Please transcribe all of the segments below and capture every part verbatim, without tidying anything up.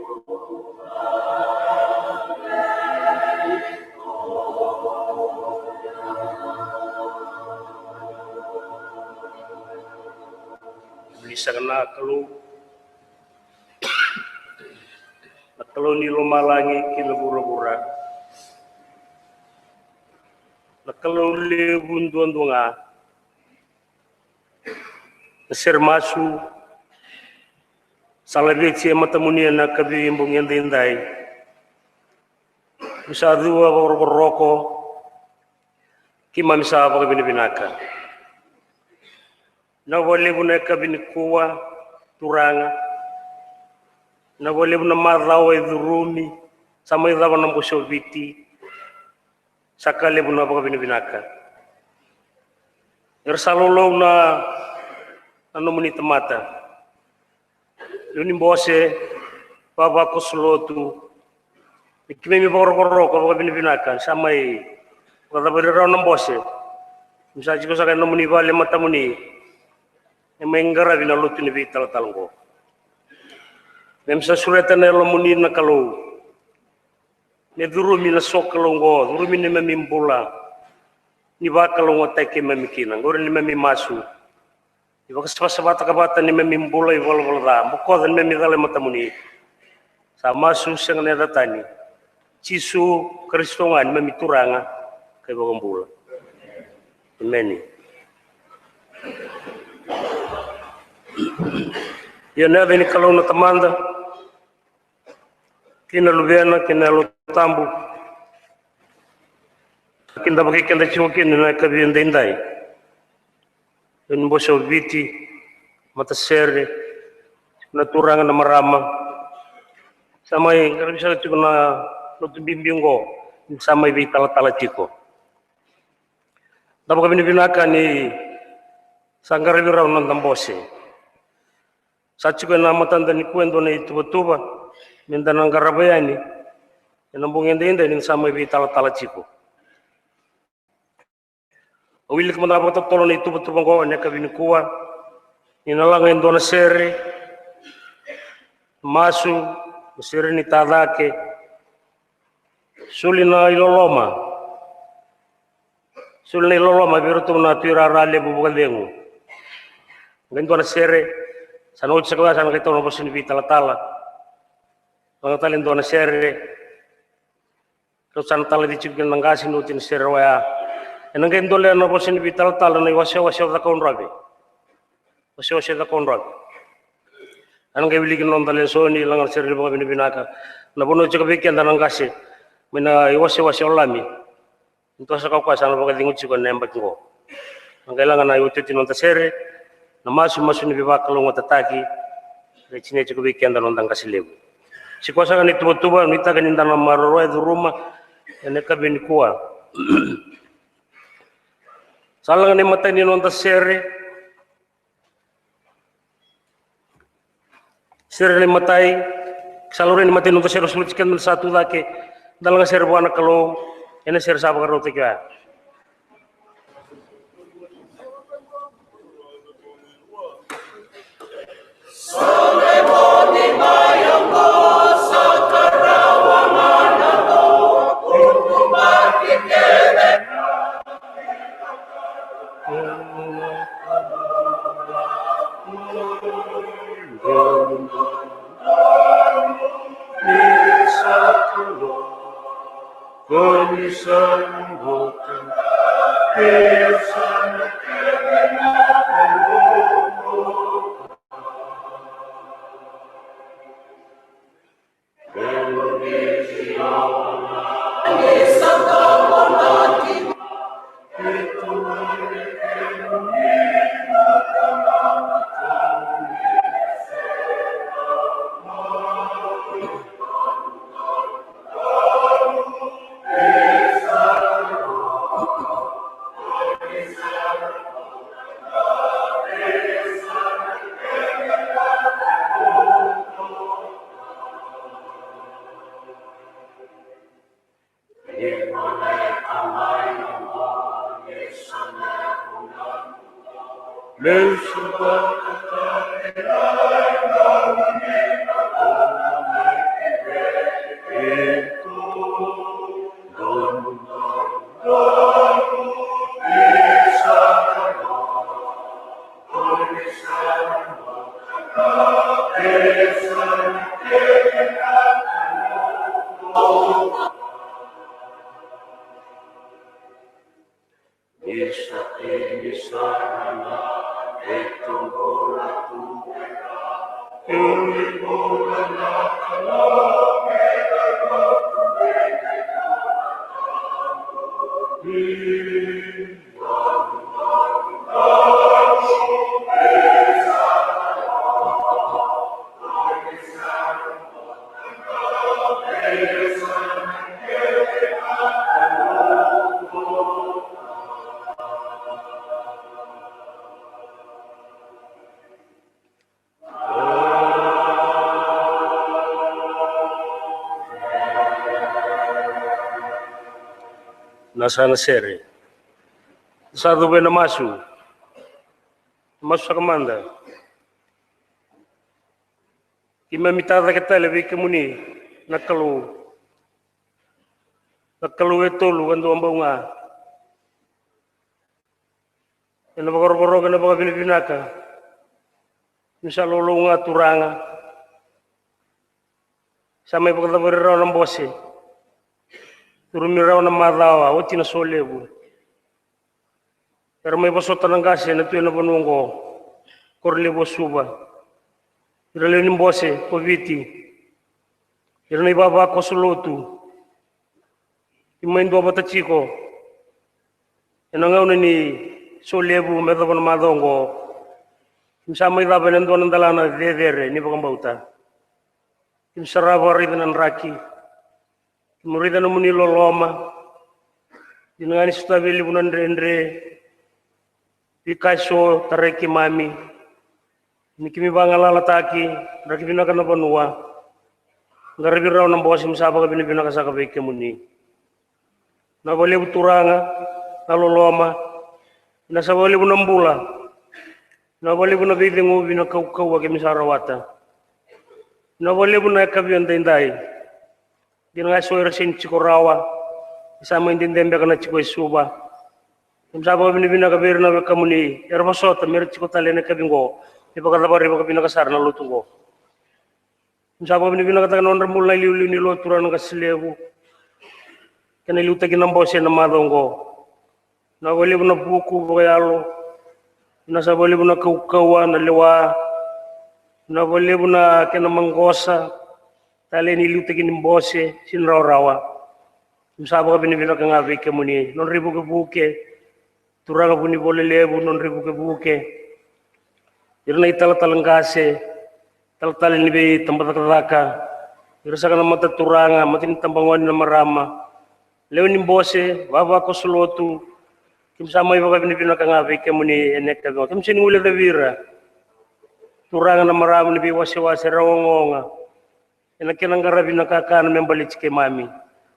Ni saka na Kalou, na Kalou ni lomalagi kei na vuravura, na Kalou levu duadua ga. Na sere masu sa laveti e matamuni ena yakavi bogi edaidai. Ni sa cuva vakarokoroko, keimami sa vakavinavinaka. Na vakalevu na yakavi nikua, Turaga. Na vakalevu na macawa e curumi, sa mai cava na Bose o Viti. Sa ka levu na vakavinavinaka. Era sa laulau na, na nomuni tamata. Lewe ni bose, vavakoso lotu. Ni keimami vakarokoroko vakavinavinaka, sa mai vakacavara rawa na bose. Ni sa tiko saka ena nomuni vale e matamuni. E mai qaravi na lotu ni veitalatala oqo. Keimami sa sureta na Yalomuni na Kalou. Me curumi na sokalou oqo, curumi neimami bula. Ni vakalougatataki keimami kina, qori neimami masu. Ni vakasavasavataka vata neimami bula ivalavala ca, bokoca neimami cala e matamuni. Sa masu sega na yaca tani. Jisu Karisito ga neimami Turaga, ka iVakabula. Emeni. Ia na yaca ni Kalou na Tamada, kei na Luvena, kei na Yalo Tabu. Kidavaki keda tiko kina ena yakavi edaidai. Lewe ni bose o Viti, matasere, na turaga, na marama. Sa mai qaravi saka tiko na lotu bibi oqo, ni sa mai veitalatala tiko. Da vakavinavinaka ni sa qaravi rawa na noda bose. Sa tiko ena matada nikua e dua na ituvatuva me da na qarava yani ena bogi edaidai ni da sa mai veitalatala tiko. Au wilika mada vakatotolo na ituvatuva oqo ena yakavi nikua, ni na laga e dua na sere masu, na sere ni tacake, soli na iloloma. Soli na iloloma vei iratou na tuirara levu vakacegu. Qai dua na sere, sa na oti saka oya, sa na qai tau na vosa ni veitalatala. Laga tale e dua na sere, rau sa na talaci tiko kina na qase ni oti na sere oya. Ena qai dolea na vosa ni veitalatala na iwasewase o Cakaudrove. Wasewase Cakaudrove. Ena qai wiliki na noda lesoni, laga na sere ni vakavinavinaka. Na vanua tiko vei keda na qase mai na iwasewase o Lami. Ni toso ka koya sa na vakacegu tiko ena yabaki oqo. Na qai laga na iotioti ni noda sere, na masu, masu ni veivakalougatataki. Qai sinai tiko vei keda na noda qase levu. Sa koya saka na ituvatuva, nuitaka ni da na maroroya, curuma ena yakavi nikua. Sa laga na imatai ni noda sere. Sere na imatai, sa laurai na imatai ni noda sere, sureti keda me da sa tu cake, da laga sere vua na Kalou ena sere sa vakarautaki oya. Na sa na sere. Sa cuva ena masu. Masu saka mada. Keimami tacake tale vei kemuni na Kalou. Na Kalou e tolu, e dua bau ga. Ena vakarokoroko, ena vakavinavinaka. Ni sa lolou ga Turaga. Sa mai vakacavari rawa na bose. Curumi rawa na macawa, oti na solevu. Era mai vosota na qase na tu ena vanua oqo. Koro levu o Suva. Ira lewe ni bose ko Viti. Ira na ivavakoso lotu. Keimami duavata tiko ena gauna ni solevu me yacova na macawa oqo. Keimami sa mai cava ena dua na delana cecere ni vakabauta. Keimami sarava raica na draki. Keimami raica na nomuni loloma. Dina ga ni sotavi e levu na dredre. Veika eso tarai keimami. Ni keimami vagalalataki, draki vinaka na vanua. Qaravi rawa na bose, keimami sa vakavinavinaka saka vei kemuni. Vinaka vakalevu Turaga, na loloma. Vinaka saka vakalevu na bula. Vinaka vakalevu na veiceguvi, na kaukauwa keimami sa rawata. Vinaka vakalevu na yakavi edaidai. Dina ga eso era sega ni tiko rawa, sa mai dede beka na tiko e Suva. Keimami sa vakavinavinaka vei ira na wekamuni era vosota me ra tiko tale ena yakavi oqo, me vakacavari vakavinaka sara na lotu oqo. Keimami sa vakavinavinakataka na nodra bula na iliuliu ni lotu, turaga na qase levu, kei na liutaki na bose ena macawa oqo. Vinaka vakalevu na vuku vakayalo. Vinaka saka vakalevu na kaukauwa, na lewa. Vinaka vakalevu na kena maqosa tale ni liutaki ni bose, sega ni rawarawa. Keimami sa vakavinavinaka ga vei kemuni, nodra ivukevuke. Turaga Vunivola Levu, nodra ivukevuke. Ira na italatala qase, talatala ni veitabacakacaka, ira saka na mata turaga, mata ni tabagone, na marama, lewe ni bose, vavakoso lotu. Keimami sa mai vakavinavinaka ga vei kemuni ena yakavi oqo. Keimami sega ni guilecavi ira, turaga, na marama ni veiwasewase, ra ogaoga ena kena qaravi na kakana me baleti keimami.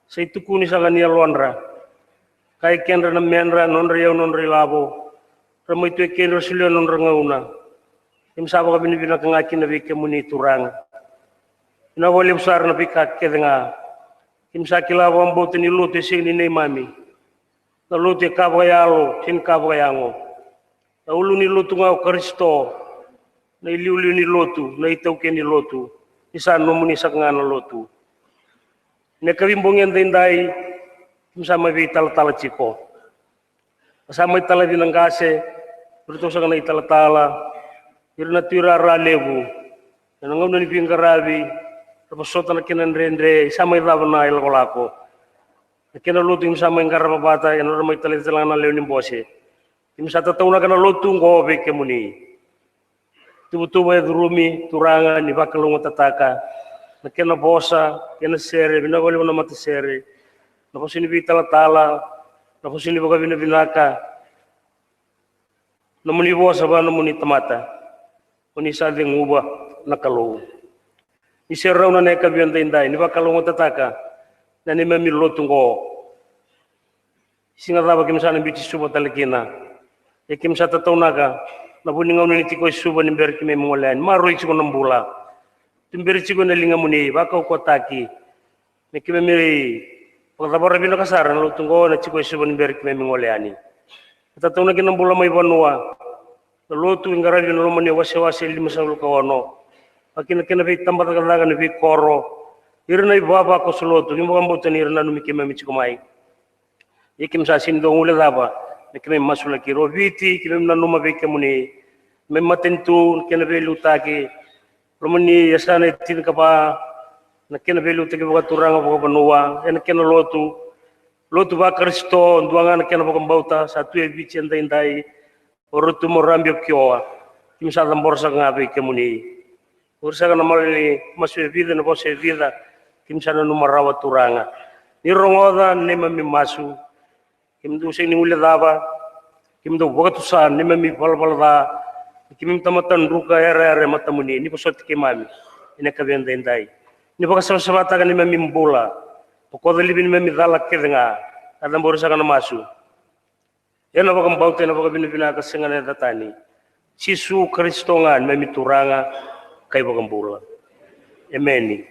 Sa itukuni saka ni yalodra. Kaya kedra na medra, nodra iyau, nodra ilavo. Ra mai tu e kedra, ra solia na nodra gauna. Keimami sa vakavinavinaka ga kina vei kemuni Turaga. Vinaka vakalevu sara na veika kece ga. Keimami sa kila vakabauta ni lotu e sega ni neimami. Na lotu e ka vakayalo, sega ni ka vakayago. Na ulu ni lotu ga o Karisito, na iliuliu ni lotu, na itaukei ni lotu, ni sa nomuni saka ga na lotu. Ena yakavi bogi edaidai, keimami sa mai veitalatala tiko. Sa mai talaci na qase, iratou saka na italatala, ira na tuirara levu, ena gauna ni veiqaravi, ra vosota na kena dredre, sa mai cava na ilakolako. Na kena lotu keimami sa mai qarava vata, ena nodra mai talaci tale ga na lewe ni bose. Keimami sa tataunaka na lotu oqo vei kemuni. Tuvatuva e curumi, Turaga, ni vakalougatataka na kena vosa, kena sere, vinaka vakalevu na matasere, na vosa ni veitalatala, na vosa ni vakavinavinaka, nomuni vosa vua nomuni tamata. Oni sa ceguva na Kalou. Ni se rauna na yakavi edaidai, ni vakalougatataka na neimami lotu oqo. Siga cava keimami sa na biuti Suva tale kina. Ia keimami sa tataunaka na vu ni gauna ni tiko e Suva ni bera keimami gole yani. Maroroi tiko na bula. Tuberi tiko ena ligamuni, vakaukauwataki. Me keimami vakacavara vinaka sara na lotu oqo ena tiko e Suva ni bera keimami gole yani. Tataunaki na bula mai vanua. na lotu e qaravi ena loma ni wasewase limasagavulu ka ono, vaka kina na kena veitabacakacaka na veikoro, ira na ivavakoso lotu, keimami vakabauta ni ra nanumi keimami tiko mai. Ia keimami sa sega ni dau guilecava me keimami masulaki ira. O Viti, keimami nanuma vei kemuni. Keimami matanitu, na kena veiliutaki, loma ni yasana e tinikava, na kena veiliutaki vakaturaga, vakavanua, ena kena lotu, lotu vaKarisito, dua ga na kena vakabauta, sa tu e Viti edaidai, o Rutu Morabi Okioa. Keimami sa cabora saka ga vei kemuni. O ira saka na malanivosa e vica, na vosa e vica, keimami sa nanuma rawa, Turaga. Ni rogoca na neimami masu. Keimami dau sega ni guilecava, keimami dau vakatusa na neimami valavala ca, keimami tamata druka yarayara e matamuni, ni vosoti keimami ena yakavi edaidai. Ni vakasavasavataka na neimami bula, bokoca laivi na neimami cala kece ga. Sa cabori saka na masu ena vakabauta, ena vakavinavinaka, sega na yaca tani. Jisu Karisito ga na neimami Turaga ka iVakabula. Emeni.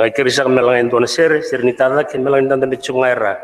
A kerei saka me laga e dua na sere, sere ni tacake, me laga ni dadabe tiko ga e ra.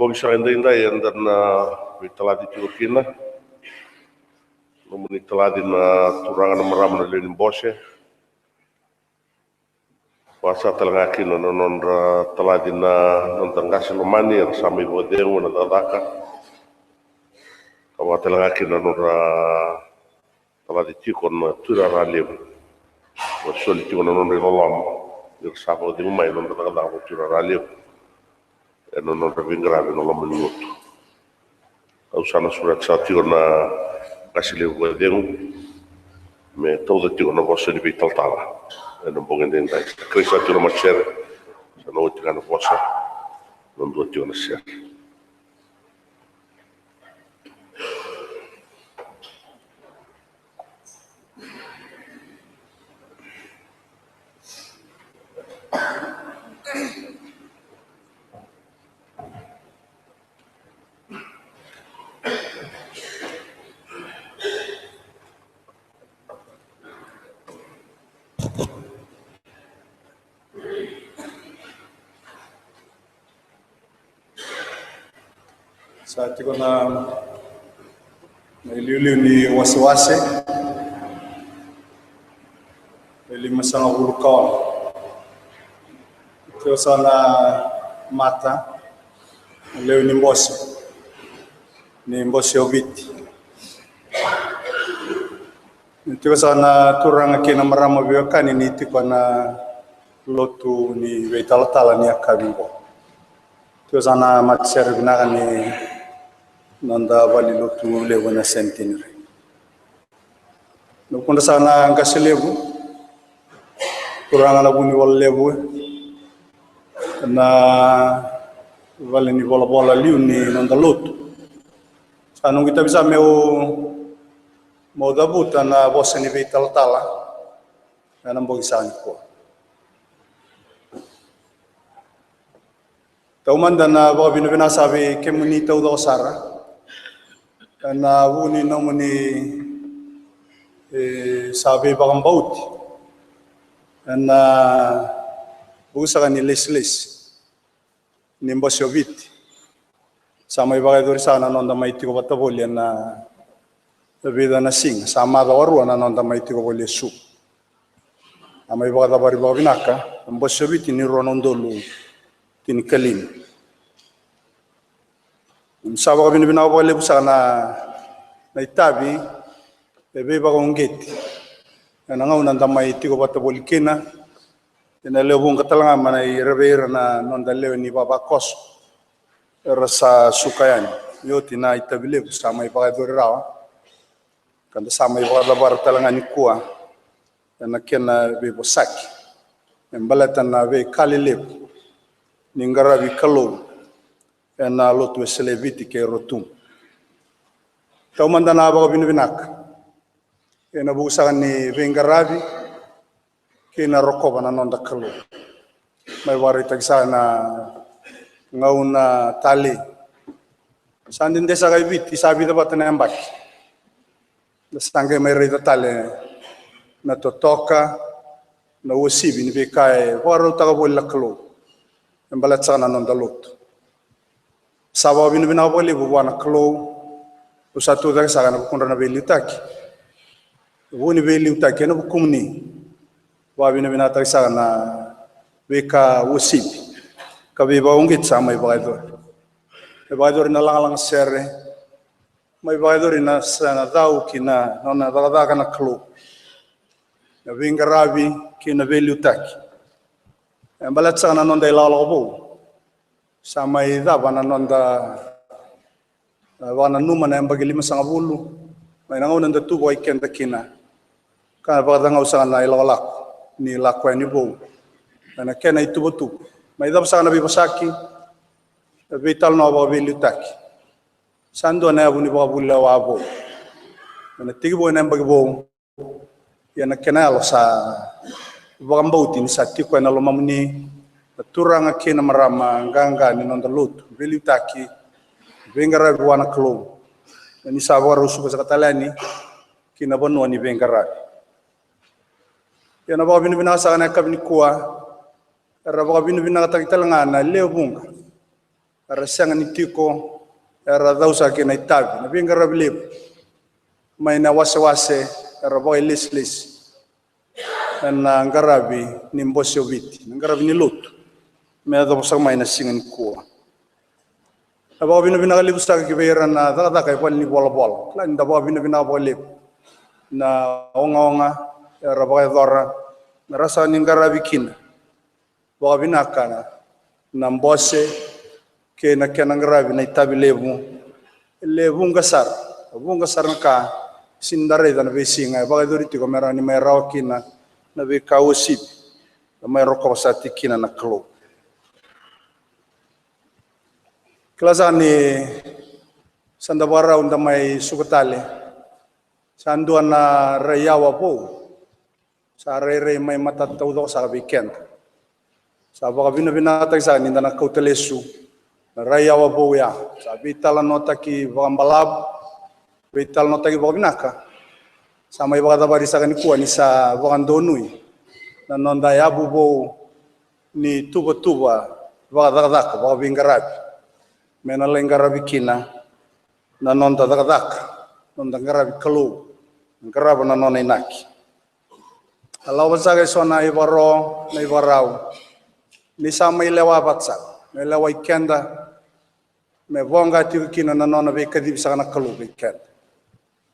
Bogi saka edaidai eda na veitalaci tiko kina. Nomuni talaci na turaga na marama na lewe ni bose. Vaka saka tale ga kina na nodra talaci na noda qase lomani era sa mai vakacegu ena cakacaka. Ka vaka tale ga kina na nodra talaci tiko na tuirara levu. Era soli tiko na nodra iloloma ni ra sa vakacegu mai na nodra cakacaka vakatura ra levu ena nodra veiqaravi ena loma ni lotu. Au sa na sureta saka tiko na qase levu vakacegu me tauca tiko na vosa ni veitalatala ena bogi edaidai. Sa kerei saka tiko na matasere, sa na oti ga na vosa, na dua tiko na sere. Sa tiko na, na iliuliu ni wasewase e limasagavulu ka ono. Tiko sa na mata na lewe ni bose ni bose o Viti. Ni tiko saka na turaga kei na marama veiwekani ni tiko na lotu ni veitalatala ni yakavi oqo. Tiko saka na matasere vinaka ni noda valenilotu levu na Centenary. Na vukudra saka na qase levu, turaga na vunivola levu na valenivolavola liu ni noda lotu. Sa noqu itavi saka meu, meu cavuta na vosa ni veitalatala ena bogi saka nikua. Taumada na vakavinavinaka saka vei kemuni taucoko sara ena vuku ni nomuni, e, sa veivakabauti ena vuku saka ni lesilesi ni bose o Viti. Sa mai vakayacori saka na noda mai tiko vata voli ena vica na siga, sa macawa rua na noda mai tiko voli e Suva. A mai vakacavari vakavinaka na bose o Viti ni rua na udolu tinikalima. Sa vakavinavinaka vakalevu saka na, na itavi e veivakauqeti ena gauna da mai tiko vata voli kina. Ena lewe vuqa tale ga mai na ira vei ira na noda lewe ni vavakoso era sa suka yani. Ni oti na itavi levu sa mai vakayacori rawa ka da sa mai vakacavara tale ga nikua ena kena veivosaki me baleta na veika lelevu ni qaravi Kalou ena lotu Wesele e Viti kei Rotuma. Taumada na vakavinavinaka ena vuku saka ni veiqaravi kei na rokova na noda Kalou. Mai vakaraitaki saka na gauna talei. Sa dede saka e Viti, sa vica vata na yabaki da sa qai mai raica tale na totoka, na uasivi ni veika e vakarautaka voli na Kalou me baleta saka na noda lotu. Sa vakavinavinaka vakalevu vua na Kalou. Au sa tucake saka ena vukudra na veiliutaki. Vu ni veiliutaki ena vukumuni. Vakavinavinakataki saka na veika uasivi ka veivakauqeti sa mai vakayacori. Mai vakayacori na lagalaga sere, mai vakayacori na sa na cau ki na nona cakacaka na Kalou. na veiqaravi kei na veiliutaki. E baleta saka na noda ilakolako vou, sa mai cava na noda, e, vakananuma na yabaki limasagavulu mai na gauna da tu vakai keda kina, ka vakacagau saka na ilakolako ni lako yani vou ena kena ituvatuva. Mai cava saka na veivosaki, na veitalanoa vakaveiliutaki. Sa dua na yavu ni vakavulewa vou ena tekivu ena yabaki vou. Ia na kena yalo sa vakabauti ni sa tiko ena lomamuni na turaga kei na marama qaqa ni noda lotu, veiliutaki, veiqaravi vua na Kalou, ni sa vakarau suka saka tale yani ki na vanua ni veiqaravi. Ia na vakavinavinaka saka na yakavi nikua, era vakavinavinakataki tale ga na lewe vuqa era sega ni tiko, era cau saka kina itavi, na veiqaravi levu mai na wasewase era vakailesilesi ena qaravi ni Bose o Viti, na qaravi ni lotu me yacova saka mai na siga nikua. Na vakavinavinaka levu saka ki vei ira na cakacaka e vale ni volavola. Kila ni da vakavinavinaka vakalevu na ogaoga era vakayacora me ra saka ni qaravi kina vakavinaka na Bose kei na kena qaravi na itavi levu. E lewe vuqa sara, vuqa sara na ka sega ni da raica na veisiga e vakayacori tiko me rawa ni mai rawa kina na veika uasivi, na mai rokova saka tiko kina na Kalou. Kila saka ni sa da vakarau da mai suka tale, sa dua na rai yawa vou sa rairai mai matata taucoko saka vei keda. Sa vakavinavinakataki saka ni da na kauta lesu na rai yawa vou ya. Sa veitalanoataki vakabalavu, veitalanoataki vakavinaka. Sa mai vakacavari saka nikua ni sa vakadonui na noda yavu vou ni tuvatuva vakacakacaka vakaveiqaravi me na lai qaravi kina na noda cakacaka, noda qaravi Kalou, qarava na nona inaki. A lako vata saka eso na ivakaro, na ivakarau ni sa mai lewa vata saka me lewai keda, me voqa tiko kina na nona veikacivi saka na Kalou vei keda,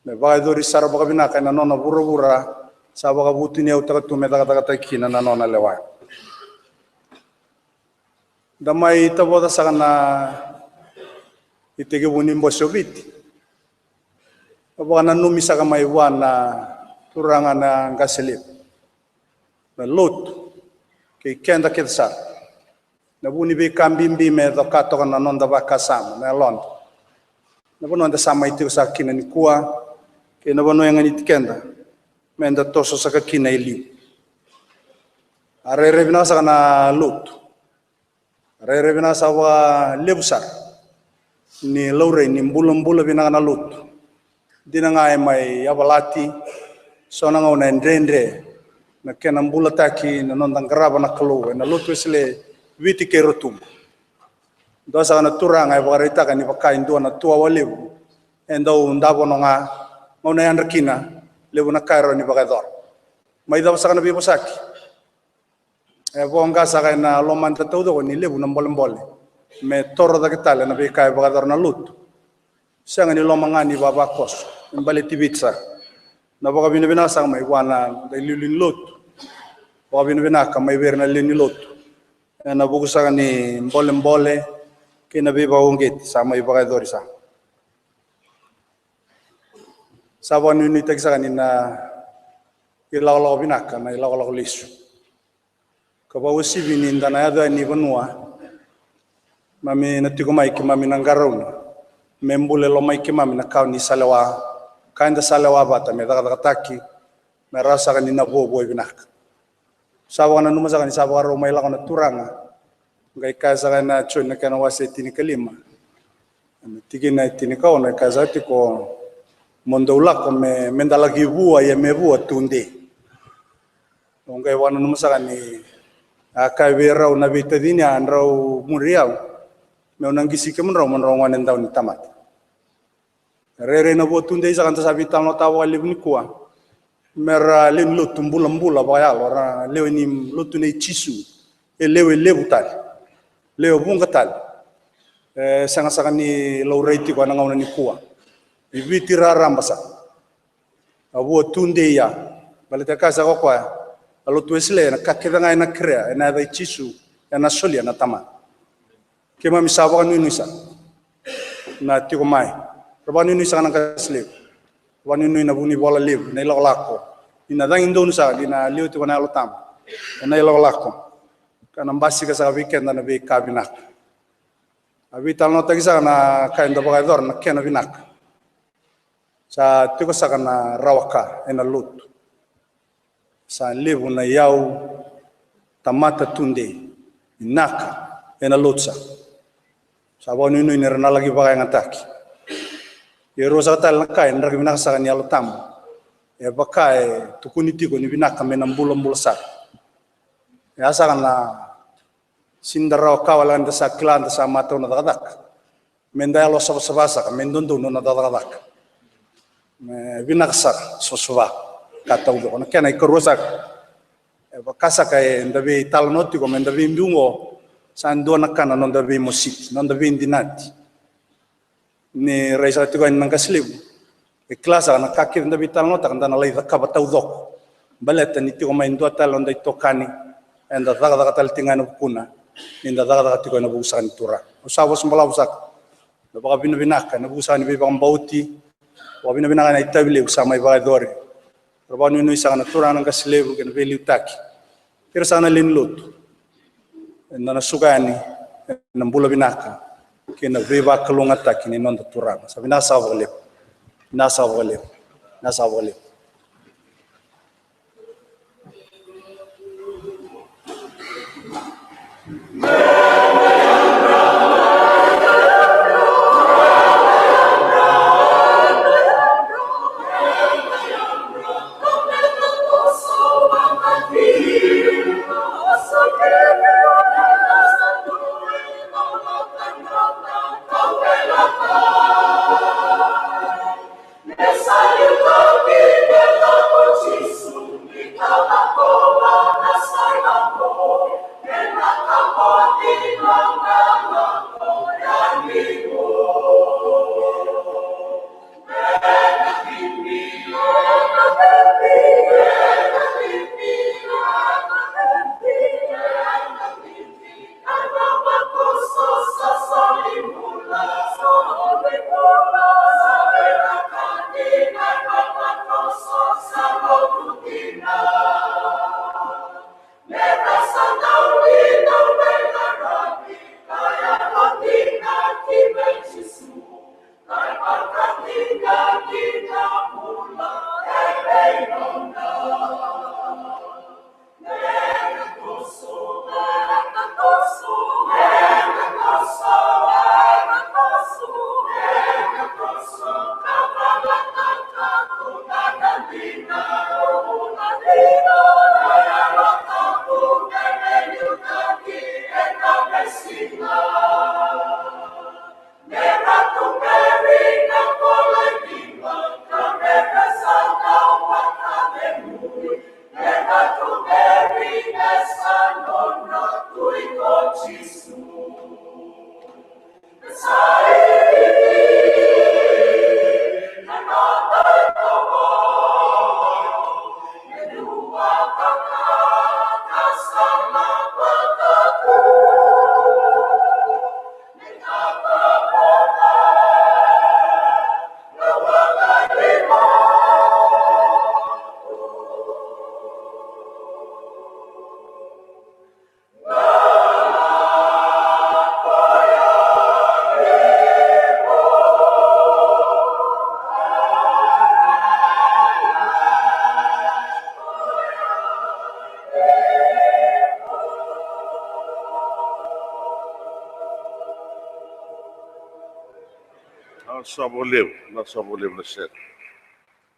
me vakayacori sara vakavinaka ena nona vuravura sa vakavutuniyautaka tu me cakacakataki kina na nona lewa. Da mai tavoca saka na itekivu ni Bose o Viti. A vakananumi saka mai vua na turaga na qase levu, na lotu, kei keda kece sara. Na vu ni veika bibi me coka toka na noda vakasama, na yaloda, na vanua eda sa mai tiko saka kina nikua kei na vanua e ganiti keda me da toso saka kina e liu. A rairai vinaka saka na lotu. A rairai vinaka saka vakalevu sara ni laurai ni bulabula vinaka na lotu. Dina ga e mai yavalati, so na gauna e dredre na kena bulataki na noda qarava na Kalou ena Lotu Wesele Viti kei Rotuma. Dua saka na turaga e vakaraitaka ni vaka e dua na tuwawa levu e dau davo no ga, gauna e yadra kina, levu na ka e rawa ni vakayacora. Mai cava saka na veivosaki? E voqa saka ena lomada taucoko ni levu na bolebole me toro cake tale na veika e vakayacora na lotu. Sega ni loma ga ni vavakoso, me baleti Viti saka. Na vakavinavinaka saka mai vua na noda iliuliu ni lotu. Vakavinavinaka mai vei ira na lewe ni lotu ena vuku saka ni bolebole kei na veivakauqeti sa mai vakayacori saka. Sa vakanuinuitaki saka ni na ilakolako vinaka na ilakolako lesu. Ka vakauasivi ni da na yaco yani i vanua, mami na tiko mai keimami na qarauna me bula e loma i keimami na ka ni sa lewa, ka eda sa lewa vata me cakacakataki, me rawa saka ni na vuavua vinaka. Sa vakananuma saka ni sa vakarau mai lako na turaga, qai kaya saka ena Joni na kena wase e tinikalima, na tikina e tinikaono, e kaya saka tiko, mo dou lako me, me da laki vua, ia me vua tudei. Au qai vakananuma saka ni a kaya vei rau na veitacini, a drau muri au, meu na qisi kemudrau mo drau gone dau ni tamata. Rairai na vua tudei saka da sa veitalanoataka vakalevu nikua. Me ra lewe ni lotu bulabula vakayalo, ra lewe ni lotu nei Jisu. E lewe levu tale, lewe vuqa tale. E sega saka ni laurai tiko ena gauna nikua. I Viti raraba saka. A vua tudei ya, Baleta e kaya saka o koya, a lotu Wesele, na ka kece ga ena kerea ena yaca i Jisu, ena solia na Tamana. Keimami sa vakanuinui saka na tiko mai. Ra vakanuinui saka na qase levu. Vakanuinui na vunivola levu, na ilakolako. Ni na cagi donu saka ni na liwa tiko na Yalo Tabu ena ilakolako, ka na basika saka vei keda na veika vinaka. A veitalanoataki saka na ka eda vakayacora na kena vinaka. Sa tiko saka na rawa ka ena lotu. Sa levu na iyau tamata tudei vinaka ena lotu saka. Sa vakanuinui ni ra na laki vakayagataki. Ia e rua saka tale na ka e draki vinaka saka ni Yalo Tabu. E vaka e tukuni tiko ni vinaka me na bulabula sara. E a saka na sini da rawa ka wale ga ni da sa kila da sa matau na cakacaka. Me da yalo savasava saka, me dodonu na cakacaka. Me vinaka saka, savasava ka taucoko. Na kena ikarua saka, e vaka saka eda veitalanoa tiko, me da veibiu oqo, sa dua na ka na noda veimositi, noda veidinati. Ni rai saka tiko yani na qase levu. E kila saka na ka kece da veitalanoataka da na lai cakava taucoko. Baleta ni tiko mai dua tale noda itokani, eda cakacaka tale tiko ga ena vukuna, ni da cakacaka tiko ena vuku saka ni Turaga. Au sa vosa balavu saka na vakavinavinaka ena vuku saka ni veivakabauti, vakavinavinaka ena itavi levu sa mai vakayacori. Ra vakanuinui saka na turaga na qase levu kei na veiliutaki. Kei ira saka na lewe ni lotu. Eda na suka yani ena bula vinaka kei na veivakalougatataki ni noda Turaga. Sa vinaka saka vakalevu. Vinaka saka vakalevu. Vinaka saka vakalevu. Vinaka saka vakalevu, vinaka saka vakalevu na sere.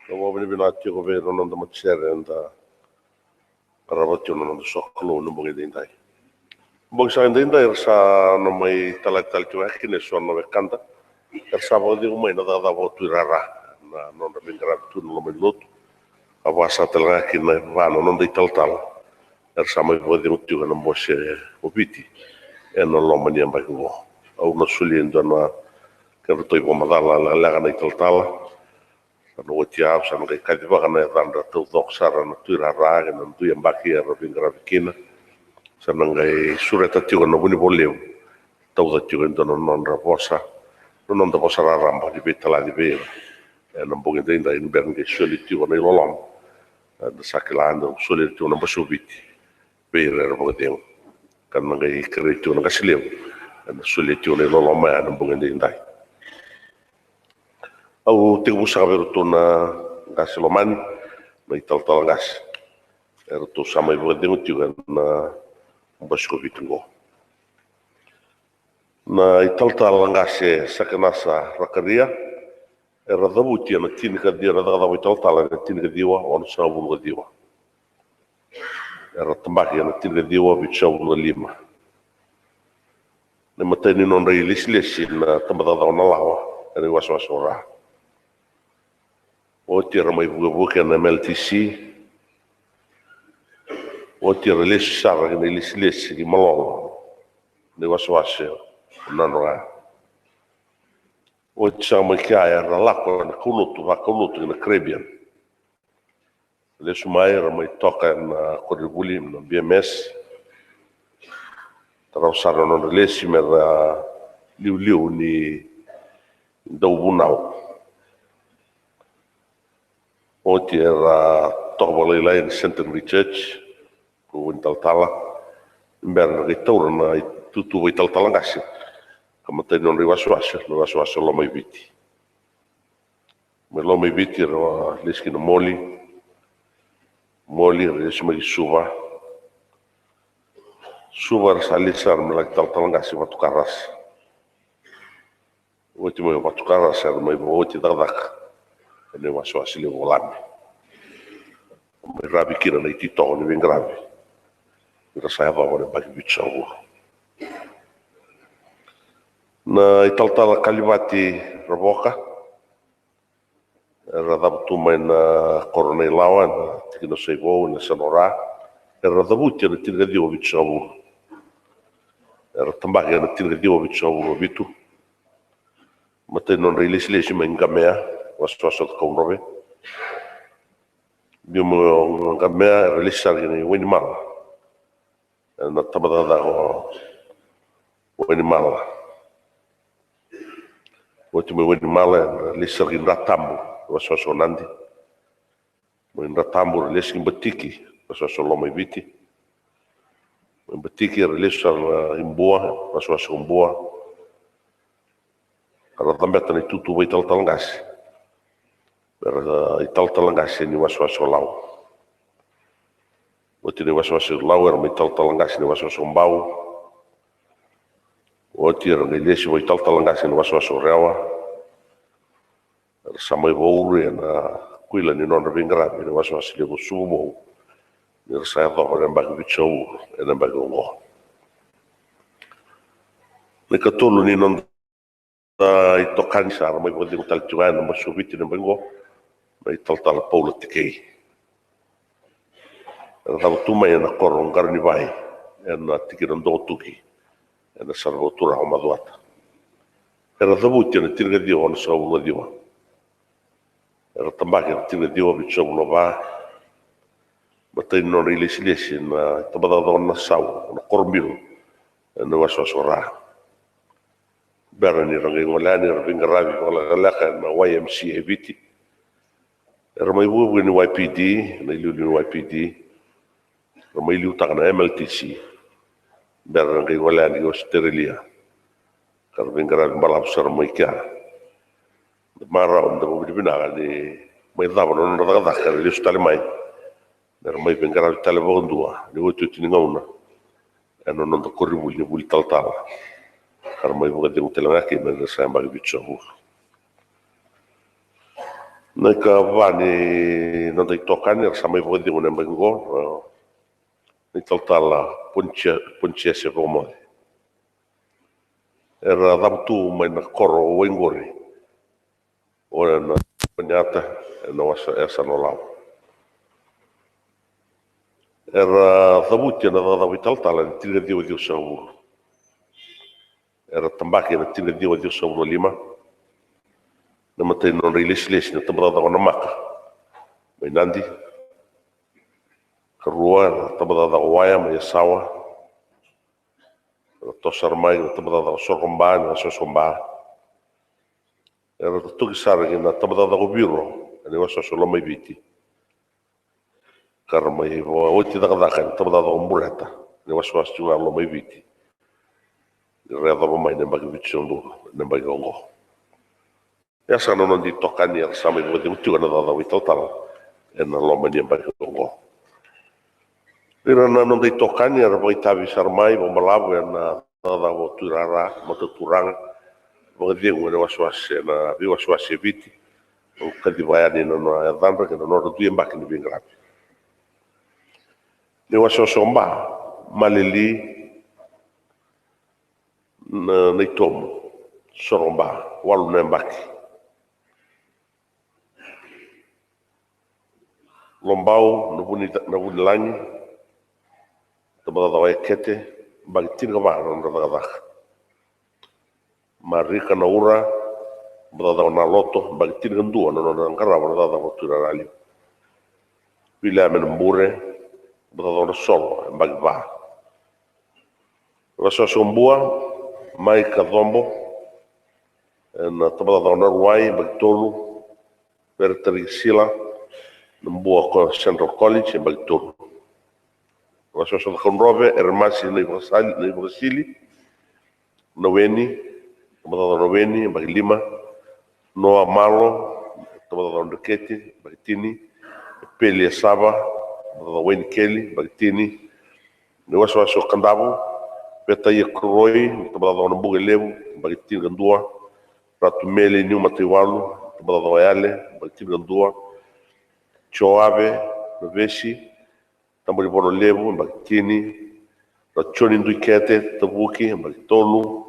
Au vakavinavinaka tiko vei ira na noda matasere eda qarava tiko na noda sokalou ena bogi edaidai. Bogi saka edaidai era sa na mai talai tale tiko ga kina eso na wekada. Era sa vakacegu mai na cakacaka vakatuirara na nodra veiqaravi tu na loma ni lotu. A vaka saka tale ga kina e va na noda italatala era sa mai vakacegu tiko ena bose o Viti ena loma ni yabaki oqo. Au na solia e dua na kedratou ivakamacala lekaleka na italatala. Na oti au sa na qai kacivaka na yacadra taucoko sara na tuirara kei na dui yabaki era veiqaravi kina. Sa na qai sureta tiko na Vunivola Levu, tauca tiko e dua na nodra vosa, na noda vosa raraba ni veitalaci vei ira ena bogi edaidai ni bera ni qai soli tiko na iloloma. Eda sa kila eda soli tiko na Bose o Viti vei ira era vakacegu, ka na qai kerei tiko na qase levu ena soli tiko na iloloma ya ena bogi edaidai. Au tekivu saka vei iratou na qase lomani, na italatala qase eratou sa mai vakacegu tiko ena Bose o Viti qo. Na italatala qase Sakenasa Rakaria, era cavuti ena tinikaciwa, na cakacaka vakaitalatala ena tinikaciwa onosagavulu ka ciwa. Era tabaki ena tinikaciwa vitusagavulu ka lima. Na imatai ni nodra ilesilesi na tabacakacaka o Nalawa ena iwasewase o Ra. Oti era mai vukevuke ena M L T C. Oti era lesu sara ki na ilesilesi ki Malolo, na iwasewase o Nadroga. Oti saka mai kea era lako ena kaulotu, vakaulotu ki na Caribbean. Lesu mai era mai toka ena koronivuli na B M S. Tarava sara na nodra lesi me ra liuliu ni dauvunau. Oti era toka vakalailai ena Centenary Church, ko ni talatala, ni bera na qai taura na itutu vakaitalatala qase ka matai ni nodra iwasewase, na iwasewase o Lomaiviti. Mai Lomaiviti era lesi ki na Moli. Moli era lesi mai ki Suva. Suva era sa lesi sara me laki talatala qase Vatukarasa. Oti mai Vatukarasa era mai vakaoti cakacaka ena iwasewase levu o Lami. Mai ravi kina na ititoko ni veiqaravi ni ra sa yacova na yabaki vitusagavulu. Na italatala Kalivati Ravoka, era cavutu mai na koro Nailawa ena tikina o Saivou ena yasana o Ra. Era cavuti ena tinikaciwa vitusagavulu. Era tabaki ena tinikaciwa vitusagavulu ka vitu. Matai ni nodra ilesilesi mai Qamea, wasewase o Cakaudrove. Biu mai Qamea era lesi sara ki na Wainimala, ena tabacakacaka o Wainimala. Oti mai Wainimala era lesi sara ki Dratabu, wasewase o Nadi. Mai Dratabu era lesi ki Batiki, wasewase o Lomaiviti. Mai Batiki era lesu sara ki Bua, wasewase o Bua. Era cabeta na itutu vakaitalatala qase me ra italatala qase ni wasewase o Lau. Oti na iwasewase o Lau era mai talatala qase ni wasewase o Bau. Oti era qai lesi vakaitalatala qase ni wasewase o Rewa. Era sa mai vakauru ena kuila ni nodra veiqaravi ena wasewase levu o Suvuvou ni ra sa yacova na yabaki vitusagavulu ena yabaki oqo. Na ikatolu ni noda itokani sa ra mai vakacegu tale tiko ga ena Bose o Viti ena yabaki oqo, na italatala Paula Tikei. Era cavutu mai ena koro Qaronivai, ena tikina o Dokotuki, ena sara vakaturaga o Macuata. Era cavuti ena tinikaciwa onosagavulu ka ciwa. Era tabaki ena tinikaciwa vitusagavulu ka va. Matai ni nodra ilesilesi na tabacakacaka o Nasau, na koro Bilo, ena wasewase o Ra. Bera ni ra qai gole yani era veiqaravi vakalekaleka ena Y M C A Viti. Era mai vukevuke ni Y P D, na iliuliu ni Y P D. Era mai liutaka na M L T C. Bera ni ra qai gole yani ki Ositerelia ka ra veiqaravi balavu sara mai kea. Da marau, da vakavinavinaka ni mai cava na nodra cakacaka, era lesu tale mai me ra mai veiqaravi tale vakadua ni otioti ni gauna ena noda koronivuli ni vuli talatala. Era mai vakacegu tale ga kina ni ra sa yabaki vitusagavulu. Na ikava ni noda itokani era sa mai vakacegu ena yabaki oqo, na italatala Ponisia, Ponisiase Vakamoce. Era cavutu mai na koro o Waigori, o na Oniata, ena wasa, yasana o Lau. Era cavuti ena cakacaka vakaitalatala ena tinikaciwa ciwasagavulu. Era tabaki ena tinikaciwa ciwasagavulu ka lima. na matai ni nodra ilesilesi na tabacakacaka o Namaka mai Nadi. Karua na tabacakacaka o Waya mai Yasawa. Era toso sara mai na tabacakacaka o Sorokoba ena wasewase o Ba. Era totoki sara ki na tabacakacaka o Viro ena wasewase o Lomaiviti. Ka ra mai oti cakacaka ena tabacakacaka o Bureta ena wasewase tiko ga o Lomaiviti. Ni ra yacova mai na yabaki vitusagavulu na yabaki oqo. Ia sa na noda itokani era sa mai vakacegu tiko ena cakacaka vakaitalatala ena loma ni yabaki oqo. Ira na noda itokani era vakaitavi sara mai vakabalavu ena cakacaka vakatuirara, mataturaga, vakacegu ena wasewase, ena veiwasewase e Viti. Au kaciva yani na nona yacadra kei na nodra dui yabaki ni veiqaravi. Ni wasewase o Ba, Malili, na, na itomo, Soroba, walu na yabaki. Lobau, na vuni, na vunilagi, tabacakacaka o Ekete, yabaki tinikava na nodra cakacaka. Marika na Ura, tabacakacaka o Naloto, yabaki tinikadua na nodra qarava na cakacaka vakatuirara liu. Viliame na Bure, tabacakacaka o Nasolo, yabaki va. Wasewase o Bua, Mai Kacobo, ena tabacakacaka o Naruwai, yabaki tolu. Veretariki Sila na Bua Central College, yabaki tolu. Wasewase o Cakaudrove, Eremasi na ivakasali, na ivakasili, na Weni, tabacakacaka o Naweni, yabaki lima. Noa Malo, tabacakacaka o Dreketi, yabaki tini. Peli Esava, tabacakacaka o Wainikeli, yabaki tini. Ni wasewase o Kadavu, Vetaia Koroi, tabacakacaka o Nabukelevu, yabaki tinikadua. Ratu Meli Niu Mataiwalu, tabacakacaka o Yale, yabaki tinikadua. Joave Navesi, Tabonivono Levu, yabaki tini. Ra Joni Duikete Tavuki, yabaki tolu.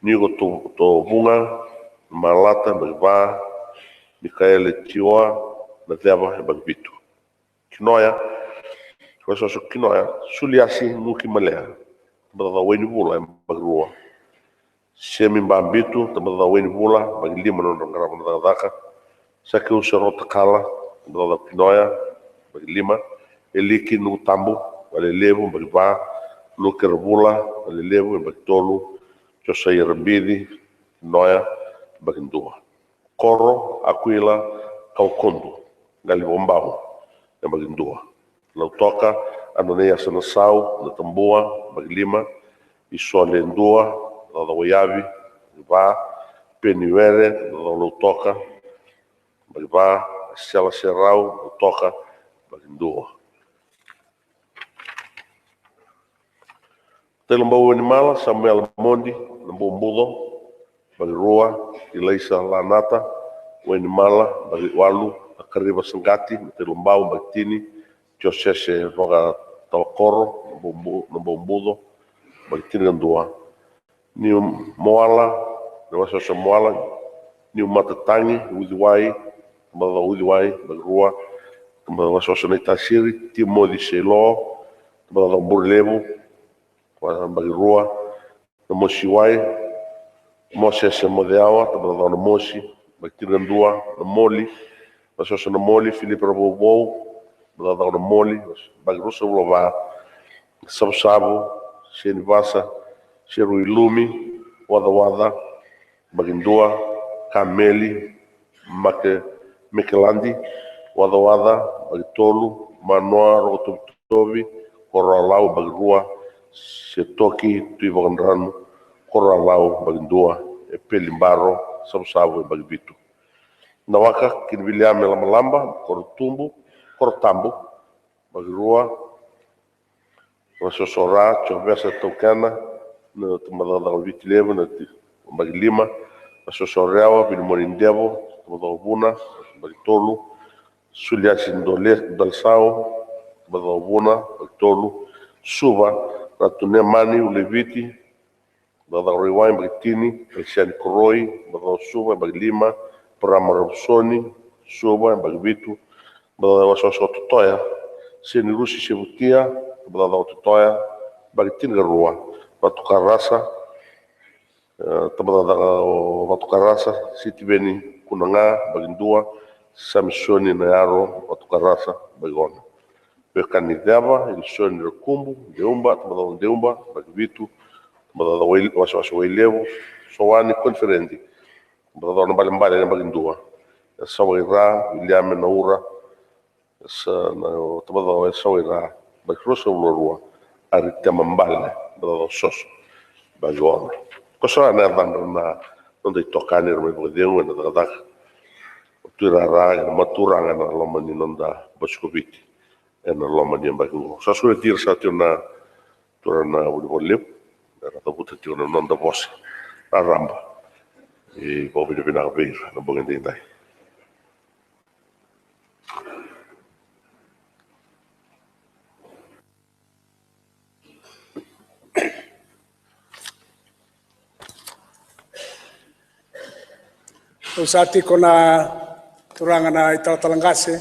Niko To-, Tovuga Malata, yabaki va. Mikaele Tioa Naceva, yabaki vitu. Kinoya, wasewase o Kinoya, Suliasi Nuki Malea, tabacakacaka o Wainivula, yabaki rua. Semi Babitu, tabacakacaka o Wainivula, yabaki lima na nodra qarava na cakacaka. Sakeu Serotakala, tabacakacaka o Kinoya, yabaki lima. Eliki Nukutabu Valelevu, yabaki va. Luke Ravula Valelevu, yabaki tolu. Josaia Rabici Kinoya, yabaki dua. Koro Akuila Kawakodu Qali Vakabau, yabaki dua. Lautoka Ananaiasa Nasau Natabua, yabaki lima. Isole Dua, tabacakacaka o Yavi, yabaki va. Peniwere, tabacakacaka o Lautoka, yabaki va. Sela Serau Lautoka, yabaki dua. Tailobau Wainimala, Samuela Modi Nabubuco, yabaki rua. Ilaisa Lanata Wainimala, yabaki walu. Akariva Saqati Tailobau, yabaki tini. Josese Vakatawakoro Nabubu-, Nabubuco, yabaki tinikadua. Niu Moala, na wasewase o Moala, Niu Matatagi Uciwai, tabacakacaka o Uciwai, yabaki rua. Tabacakacaka wasewase o Naitasiri Timoci Seilo, tabacakacaka o Burelevu, yabaki rua. Namosiwai, Mosese Moceawa, tabacakacaka o Namosi, yabaki tinikadua. Namoli, wasewase o Namoli Filipe Ravouvou, tabacakacaka o Namoli, yabaki ruasagavulu ka va. Savusavu Senivasa Seruilumi Wacawaca, yabaki dua. Kameli Make-, Mekeladi Wacawaca, yabaki tolu. Manoa Rokotovitovi Koroalau, yabaki rua. Setoki Tuivakadranu Koroalau, yabaki dua. Epeli Baro Savusavu, yabaki vitu. Nawaka Kiniviliame Lamalaba Korotubu, Korotabu, yabaki rua. Wasewase o Ra Jovesa Taukena, na tabacakacaka o Viti Levu, na ti-, yabaki lima. Wasewase o Rewa Vinimoni Devo, tabacakacaka o Vuna, yabaki tolu. Suliasi Dole-, Dolesau, tabacakacaka o Vuna, yabaki tolu. Suva Ratu Nemani Uleviti, tabacakacaka o Raiwai, yabaki tini. Kalisiani Koroi, tabacakacaka o Suva, yabaki lima. Parama Ravusoni Suva, yabaki vitu. Tabacakacaka wasewase o Totoya Senirusi Sevutia, tabacakacaka o Totoya, yabaki tinikarua. Vatukarasa, e, tabacakacaka o Vatukarasa Sitiveni Kuna ga, baki dua, Samisoni Nayaro Watukaraca, baki ono. Veiwekani Ceva, Ilisoni Rakubu Deuba, Tabacakacaka Deuba, baki vitu, Tabacakacaka Wai-, Wasewase Wailevu, Sowani Koniferedi, Tabacakacaka Nabalebale, baki dua, Yasawai Ra, Viliame Naura, Yasa na Tabacakacaka Yasawai Ra, baki ruasagavulu ka rua, Aritema Bale, Tabacakacaka Soso, baki ono. Ko sa na yacadra na noda itokani era mai vakacegu ena cakacaka. O Tui Rara, ena maturaga ena loma ni noda Bose ko Viti ena loma ni yabaki oqo. Sa sureti ira sa tiko na turaga na Vunivola Levu era cavuta tiko na noda vosa raraba. E vakavinavinaka vei ira na bogi edaidai. Dou sa tiko na turaga na italatala qase,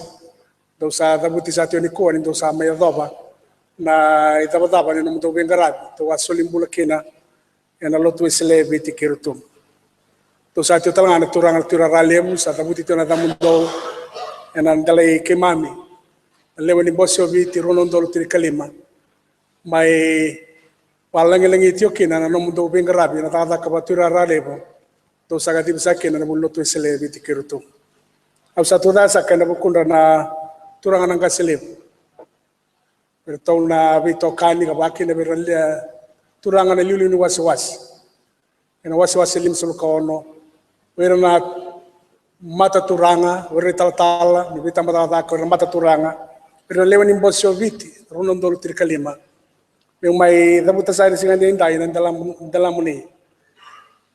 dou sa cavuti sa tiko nikua ni dou sa mai yacova na icavacava ni nomudou veiqaravi dou a soli bula kina ena Lotu Wesele e Viti kei Rotuma. Dou sa tiko tale ga na turaga na Tui Rara Levu, sa cavuti tiko na yacamudou ena delai keimami na lewe ni Bose o Viti rua na udolu tinikalima. Mai valagilagi tiko kina na nomudou veiqaravi ena cakacaka va Tui Rara Levu. Dou sa kacivi saka kina na vuli Lotu Wesele e Viti kei Rotuma. Au sa tucake saka ena vukudra na turaga na qase levu, vei iratou na veitokani ka vakakina vei ira na turaga na iliuliu ni wasewase ena wasewase limasagavulu ka ono, vei ira na mataturaga, vei ira na italatala ni veitabacakacaka, vei ira na mataturaga, vei ira na lewe ni Bose o Viti rua na udolu tinikalima. Meu mai cavuta saka ena siga edaidai na delamu-, delamuni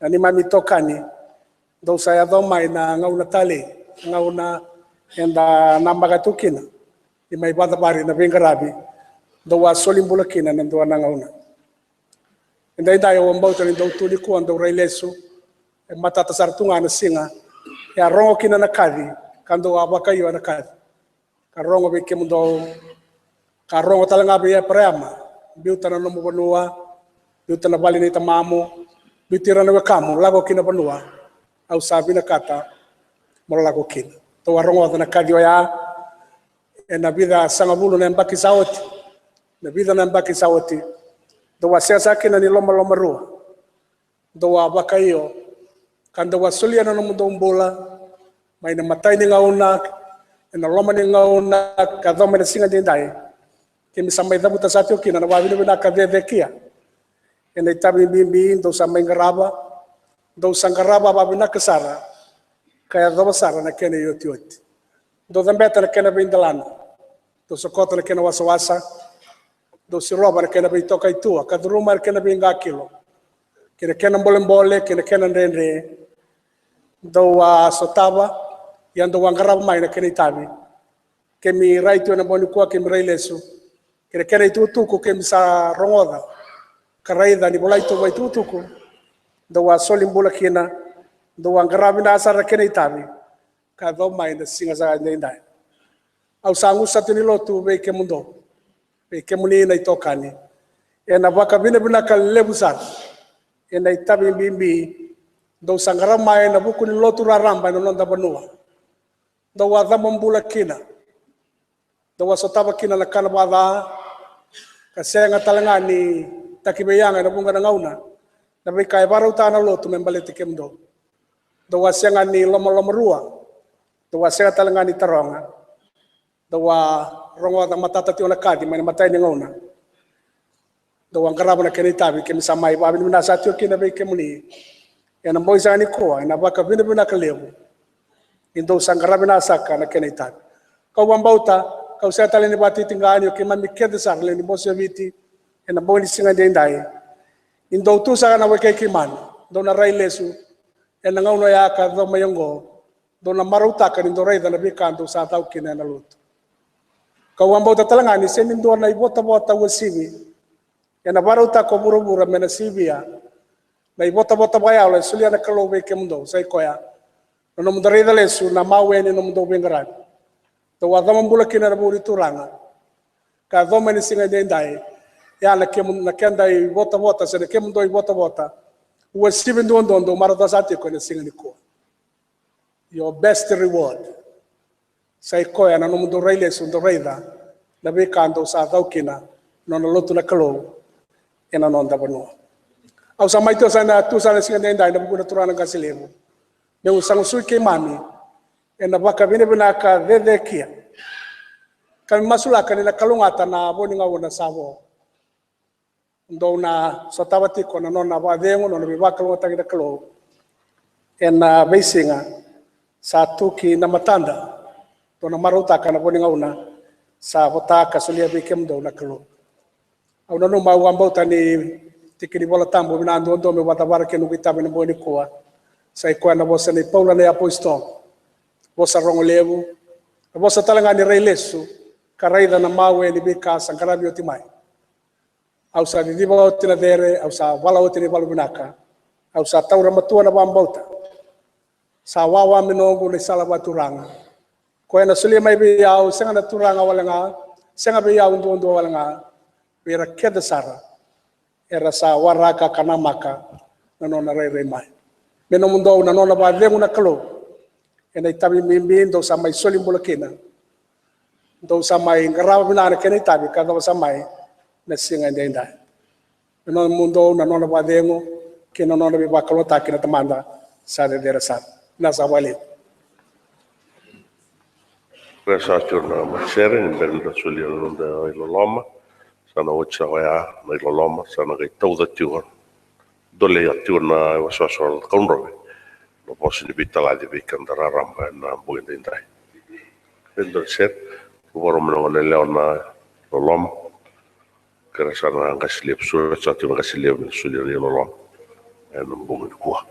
na neimami itokani. Dou sa yaco mai na gauna talei, gauna eda namaka tu kina ni mai vakacavari na veiqaravi dou a soli bula kina ena dua na gauna. Edaidai au a bauta ni dou tu nikua dou rai lesu. E matata sara tu ga na siga e a rogo kina na kaci ka dou a vakaio ena kaci. Ka rogo vei kemudou, ka rogo tale ga vei Eparaama, biuta na nomu vanua, biuta na vale nei tamamu, biuti ira na wekamu, lako ki na vanua au sa vinakata mo lako kina. Dou a rogoca na kaci oya ena vica sagavulu na yabaki sa oti, na vica na yabaki sa oti. Dou a sega saka kina ni lomalomarua, dou a vakaio ka dou a solia na nomudou bula mai na imatai ni gauna, ena loma ni gauna ka yacova mai na siga edaidai. Keimami sa mai cavuta saka tiko kina na vakavinavinaka cecekia ena itavi bibi dou sa mai qarava, dou sa qarava vakavinaka sara ka yacova sara na kena iotioti. Dou cabeta na kena veidelana, dou sokota na kena wasawasa, dou sirova na kena veitoka i tua ka curuma na kena veiqakilo kei na kena bolebole kei na kena dredre. Dou a sotava, ia dou a qarava mai na kena itavi. Keimami rai tu ena bogi nikua, keimami rai lesu kei na kena itukutuku keimami sa rogoca ka raica ni volai tu vakaitukutuku. Dou a soli bula kina, dou a qarava vinaka sara na kena itavi ka yacova mai na siga sa edaidai. Au sa gusu saka tu ni lotu vei kemudou, vei kemuni na itokani, ena vakavinavinaka levu sara ena itavi bibi dou sa qarava mai ena vuku ni lotu raraba ena noda vanua. Dou a cabobula kina, dou a sotava kina na ka na vakaca, ka sega tale ga ni takiveiyaga ena vuqa na gauna na veika e vakarautaka na lotu me baleti kemudou. Dou a sega ni lomalomarua, dou a sega tale ga ni taroga. Dou a rogoca matata tiko na kaci mai na imatai ni gauna. Dou a qarava na kena itavi, keimami sa mai vakavinavinaka saka tiko kina vei kemuni ena bogi saka nikua, ena vakavinavinaka levu ni dou sa qarava vinaka saka na kena itavi. Kau vakabauta, kau sega tale ni vakatitiqa ni o keimami kece sara lewe ni Bose o Viti ena bogi ni siga edaidai, ni dou tu saka na wekai keimami, dou na rai lesu ena gauna oya ka yacova mai oqo, dou na marautaka ni dou raica na veika dou sa cau kina ena lotu. Kau vakabauta tale ga ni sega ni dua na ivotavota uasivi ena vakarautaka o vuravura me na sivia na ivotavota vakayalo e solia na Kalou vei kemudou, sa i koya na nomudou raica lesu na mawe ni nomudou veiqaravi. Dou a cabobula kina ena vuku ni Turaga ka yacova mai na siga edaidai. Ia na kemu, na keda ivotavota se na kemudou ivotavota uasivi duadua dou marautaka saka tiko ena siga nikua. your best reward. Sa i koya na nomudou rai lesu, dou raica na veika dou sa cau kina na nona lotu na Kalou ena noda vanua. Au sa mai tu sa na tu sa na siga daidai na vuku na turaga na qase levu, meu sa gusui keimami ena vakavinavinaka cecekia. Ka mi masulaka ni na kalougata na vo ni gauna sa vo. Dou na sotava tiko na nona vakacegu, nona veivakalougatataki na Kalou ena veisiga sa tu ki na matada. Dou na marautaka na vo ni gauna sa vota ka solia vei kemudou na Kalou. Au nanuma, au vakabauta ni tiki ni Vola Tabu vinaka duadua meu vakacavara kei noqu itavi ena bogi nikua. Sa i koya na vosa nei Paula na iapositolo. Vosa rogo levu, na vosa tale ga ni rai lesu ka raica na mawe ni veika sa qaravi oti mai. Au sa ciciva oti na cere, au sa vala oti na ivalu vinaka. Au sa taura matua na vakabauta. Sa wawa me noqu na isala vakaturaga. Koya na solia mai vei au, sega na turaga wale ga, sega vei au duadua wale ga, vei ira kece sara era sa waraka ka namaka na nona rairai mai. Me nomudou na nona vakacegu na Kalou ena itavi bibi dou sa mai soli bula kina. Dou sa mai qarava vinaka na kena itavi ka yacova sa mai na siga edaidai. Na nomudou na nona vakacegu kei na nona veivakalougatataki na Tamada sa cecere sara. Na sa vakalevu. Koya sa tiko na matasere ni bera ni da solia na noda iloloma. Sa na oti sa koya na iloloma, sa na qai tauca tiko, dolea tiko na wasawasa o Cakaudrove na vosa ni veitalaci vei keda raraba ena bogi edaidai. Keda sere, ko voro me na gone lewa na iloloma. Kera sa na qase levu, sura sa tiko na qase levu me solia na iloloma ena bogi nikua.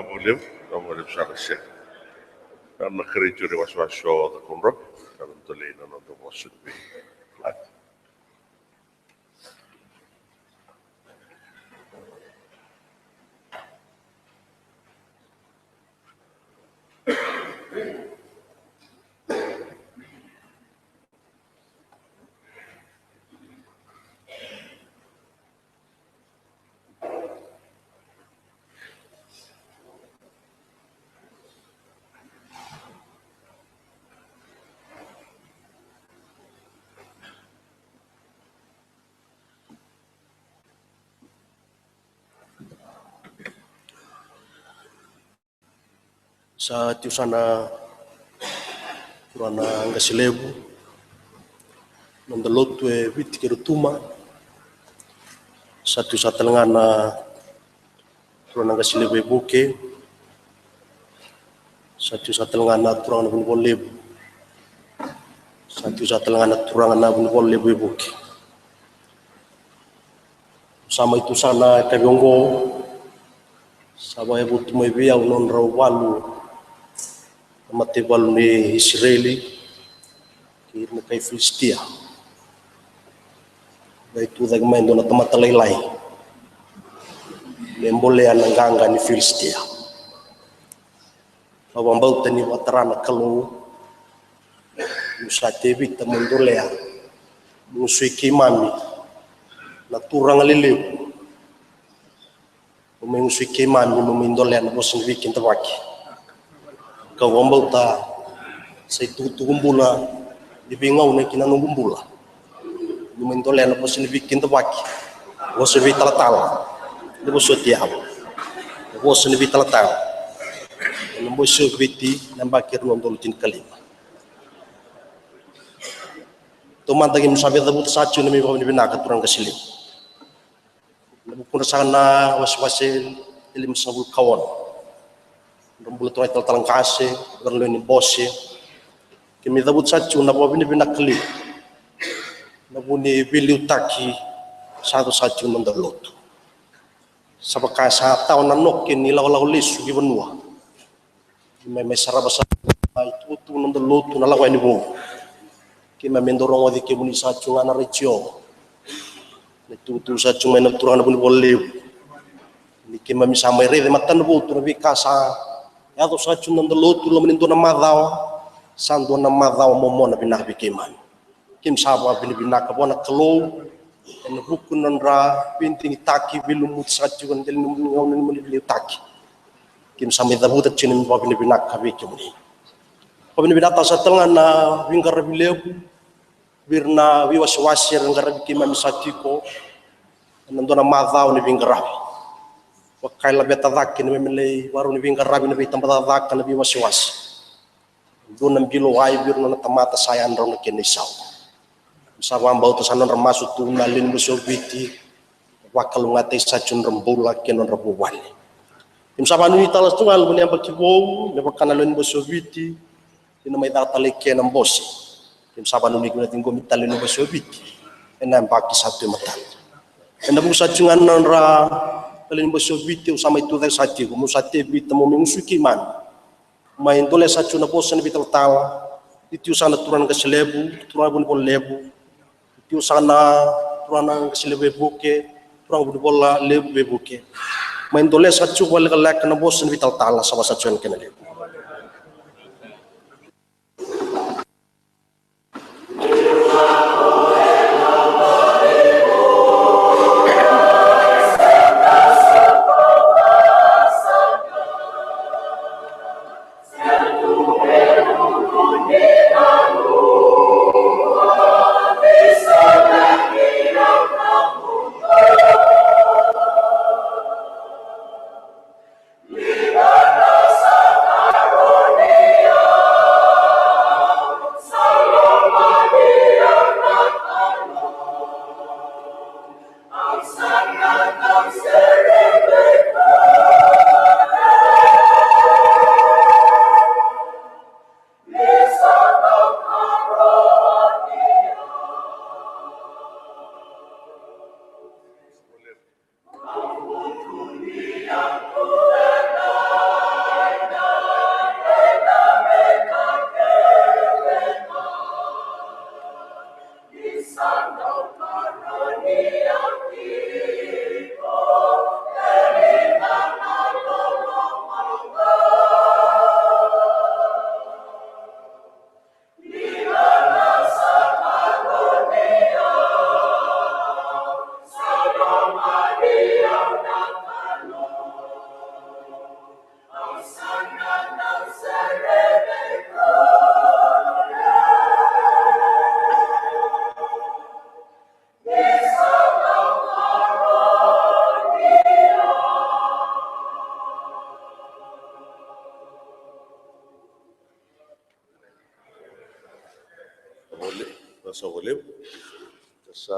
Vakalevu, vakalevu sara sega. Na kerei tu ni wasewase o Cakaudrove, ka na dolei na noda vosa ni veiwekani. Sa tiko sara na turaga na qase levu, noda lotu e Viti kei Rotuma. Sa tiko sara tale ga na turaga na qase levu e Vuke. Sa tiko sara tale ga na turaga na Vunivola Levu. Sa tiko sara tale ga na turaga na Vunivola Levu e Vuke. Sa mai tu sara na yakavi oqo, sa vakayavutu mai vei au nodrau valu na mataivalu ni Isireli kei ira na kai Filisitia. Qai tu cake mai e dua na tamata lailai me bolea na qaqa ni Filisitia. Au vakabauta ni vakatara na Kalou, mo sa Tevita mo dolea, mo gusui keimami na turaga lelevu. Mo mai gusui keimami, mo mai dolea na vosa ni veikidavaki. Kau vakabauta sa itukutuku bula ni veigauna ki na noqu bula. Mo mai dolea na vosa ni veikidavaki, vosa ni veitalatala, ni vosoti au. Na vosa ni veitalatala ena Vosa o Viti na yabaki e rua na udolu tinikalima. Taumada keimami sa veicavuta sa tiko na neimami vakavinavinaka turaga qase levu. Na vukudra saka na wasewase e limasagavulu ka ono. Nodra bula turaga italatala qase, nodra lewe ni bose. Keimami cavuta sa tiko na vakavinavinaka levu. Na vu ni veiliutaki sa yaco sa tiko na noda lotu. Sa vaka sa tawa na noke ni lakolako lesu ki vanua. Keimami mai sarava sa na itukutuku na noda lotu na lako yani vou. Keimami dau rogoci kemuni sa tiko ga na retio. Na itukutuku sa tiko mai na turaga na Vunivola Levu. Ni keimami sa mai raica e matanavotu na veika sa yaco sa tiko na noda lotu loma ni dua na macawa. Sa dua na macawa momona vinaka vei keimami. Keimami sa vakavinavinaka vua na Kalou ena vuku ni nodra veidigitaki, veilumuti sa tiko ena dela ni gauna ni nomuni veiliutaki. Keimami sa mai cavuta tiko na neimami vakavinavinaka vei kemuni. Vakavinavinaka sa tale ga na veiqaravi levu vei ira na veiwasewase era qaravi keimami sa tiko ena dua na macawa ni veiqaravi. Vaka e laveta cake na neimami lai vakarau ni veiqaravi na veitabacakacaka, na veiwasewase. Dua na bilo wai vei ira na nona tamata sa yadrau na kena isau. Sa vakabauta sa nodra masu tu na lewe ni Vosa o Viti, vakalougatataki sa tiko nodra bula kei na nodra vuvale. Keimami sa vakanuinui tale tu ga na levu ni yabaki vou me vaka na lewe ni Vosa o Viti ni na mai caka tale i ke na bose. Keimami sa vakanuinui kina ciqomi tale na lewe ni Vosa o Viti ena yabaki sa tu e matada. Ena vuku sa tiko ga na nodra, na lewe ni Vosa o Viti, au sa mai tucake sa tiko, mo sa Tevita mo mai gusui keimami. Mai dolea sa tiko na vosa ni veitalatala, ni tiko saka na turaga na qase levu, turaga Vunivola Levu, ni tiko saka na turaga na qase levu e Vuke, turaga Vunivola Levu e Vuke. Mai dolea sa tiko vakalekaleka na vosa ni veitalatala, sa vaka sa tiko na kena levu. Vole-, na sa volevu. Sa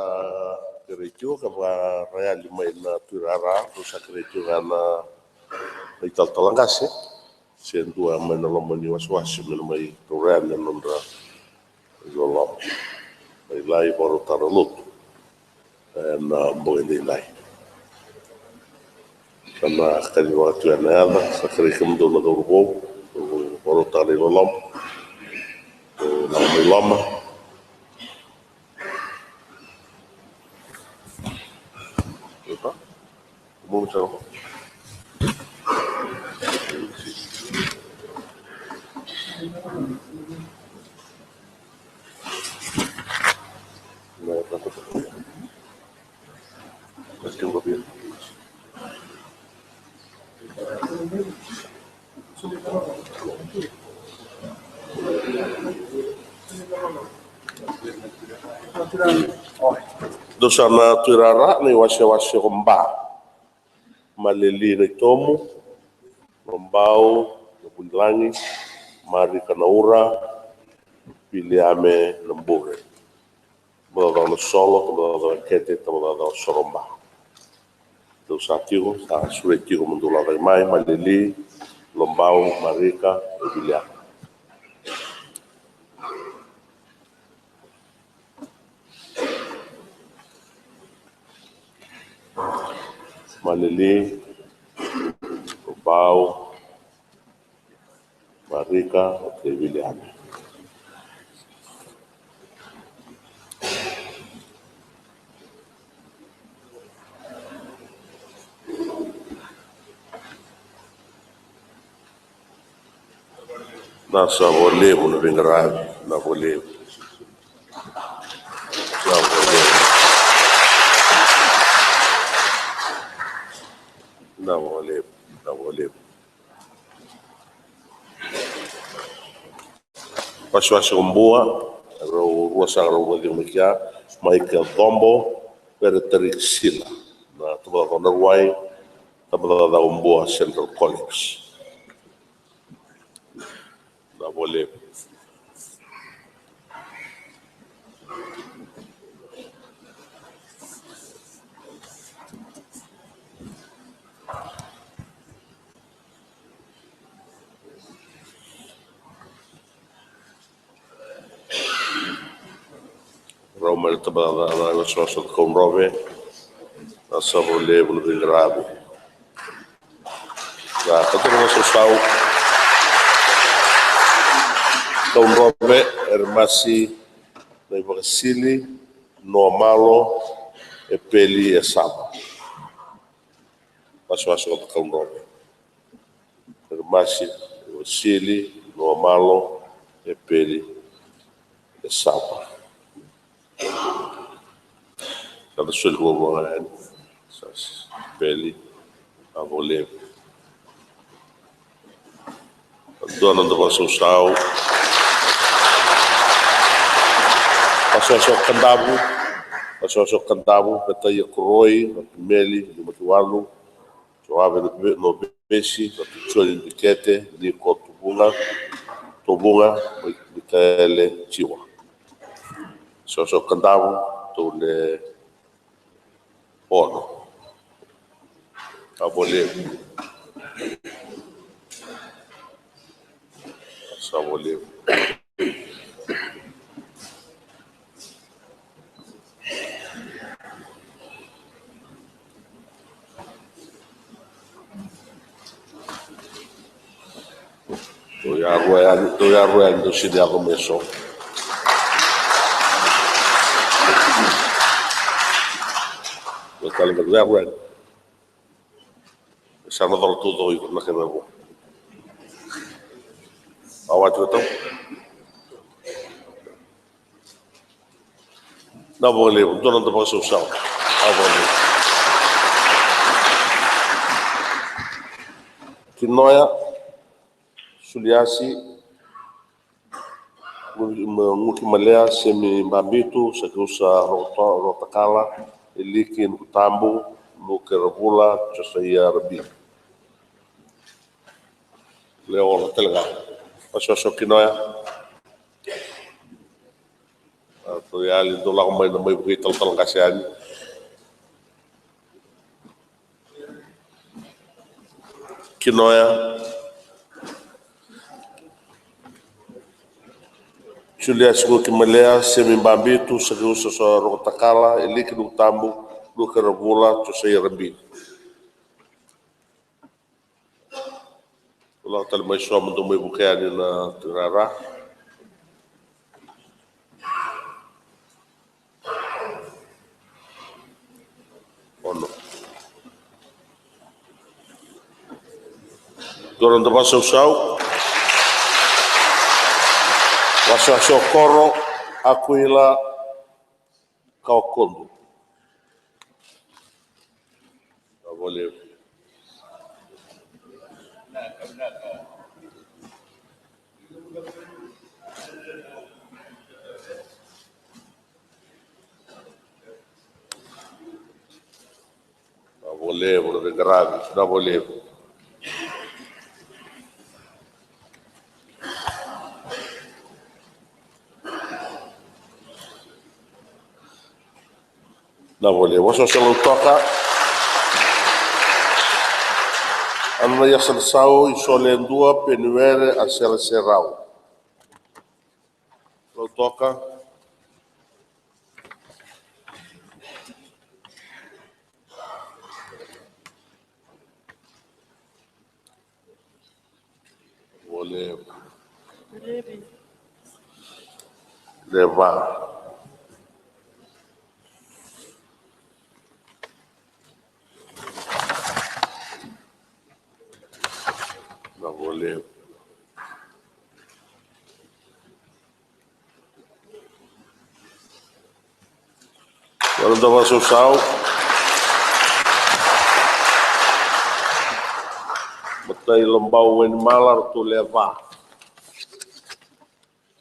kerei tiko ka vakarayali mai na tuirara, dou sa kerei tiko ga na, na italatala qase se dua mai na loma ni wasewase me na mai taura yani na nodra iloloma. Mai lai vakarautaka na lotu ena bogi edaidai. Sa na kaciva tu ena yaca, sa kerei kemudou na cauravou, dou vakarautaka na iloloma, dou lako mai loma. Dou sa na tuirara na iwasewase ko Ba. Maleli Naitomu, Lobau Navunilagi, Marika Naura, Viliame Nabure. Tabacakacaka Nasolo, tabacakacaka Kete, tabacakacaka Soroba. Dou sa tiko, sa sureti tiko mo dou lako mai, Maleli, Lobau, Marika, Viliame. Maleli, Lobau, Marika, kei Viliame. Na sa volevu na veiqaravi, na volevu. Na volevu. Na volevu, na volevu. Wasewase ko Bua, rau rua saka rau vakacegu mai kea, Michael Cobo, Peretari Sila, na tabacakacaka Naruwai, tabacakacaka Bua Central College. Na volevu. Rau mai na tabacakacaka na wasewase o Cakaudrove. Na sa volevu na veiqaravi. Na katou na sausau. Cakaudrove, Eremasi Naivakasili, Noa Malo, Epeli Esava. Wasewase o Cakaudrove. Eremasi Naivakasili, Noa Malo, Epeli Esava. Sa na soli vua ga yani. Sa Epeli, a volevu. Dua na noda vakasausau. Wasewase o Kadavu. Wasewase o Kadavu, Vetaia Koroi, Ratu Meli Limakiwalu, Joave Novesi, Ratu Joni Bikete, Niko Tovuga, Tovuga, Mikaele Jiwa. Wasewase o Kadavu, tolu ono. Sa volevu. Sa volevu. Dou yarua yani, dou yarua yani, dou sini yaco mai eso. Dou tale ga, dou yarua yani. Sa na colo tu co iko na kena vua. A wati ko tau. Na vakalevu, dua na noda vakasausau. Na vakalevu. Kinoya, Juliasi Guki Malea, Semi Babitu, Sakiusa Rokotakala, Iliki Nukutabu, Luke Ravula, Josaia Rabi. Leola tale ga. Wasewase o Kinoya. A, tou yali dou lako mai na mai vukei talatala qase yani. Kinoya. Juliasi Guki Malea, Semi Babitu, Sakiusa Rokotakala, Iliki Nukutabu, Luke Ravula, Josaia Rabi. Lako tale mai so mo dou mai vukea yani na tuirara. Ono. Dua na davasausau. Wasewase o Koro, Akuila Kawakodu. Vinaka vakalevu. Vinaka vakalevu na veiqaravi. Vinaka vakalevu. Vinaka vakalevu. Wasewase Lautoka. Ananaiasa Nasau, Isole Dua, Peniwere Asere Serau. Lautoka. Vinaka vakalevu. Levu. Vinaka vakalevu. Dua na davasausau. Matai Lobau Wainimala, ratou levu.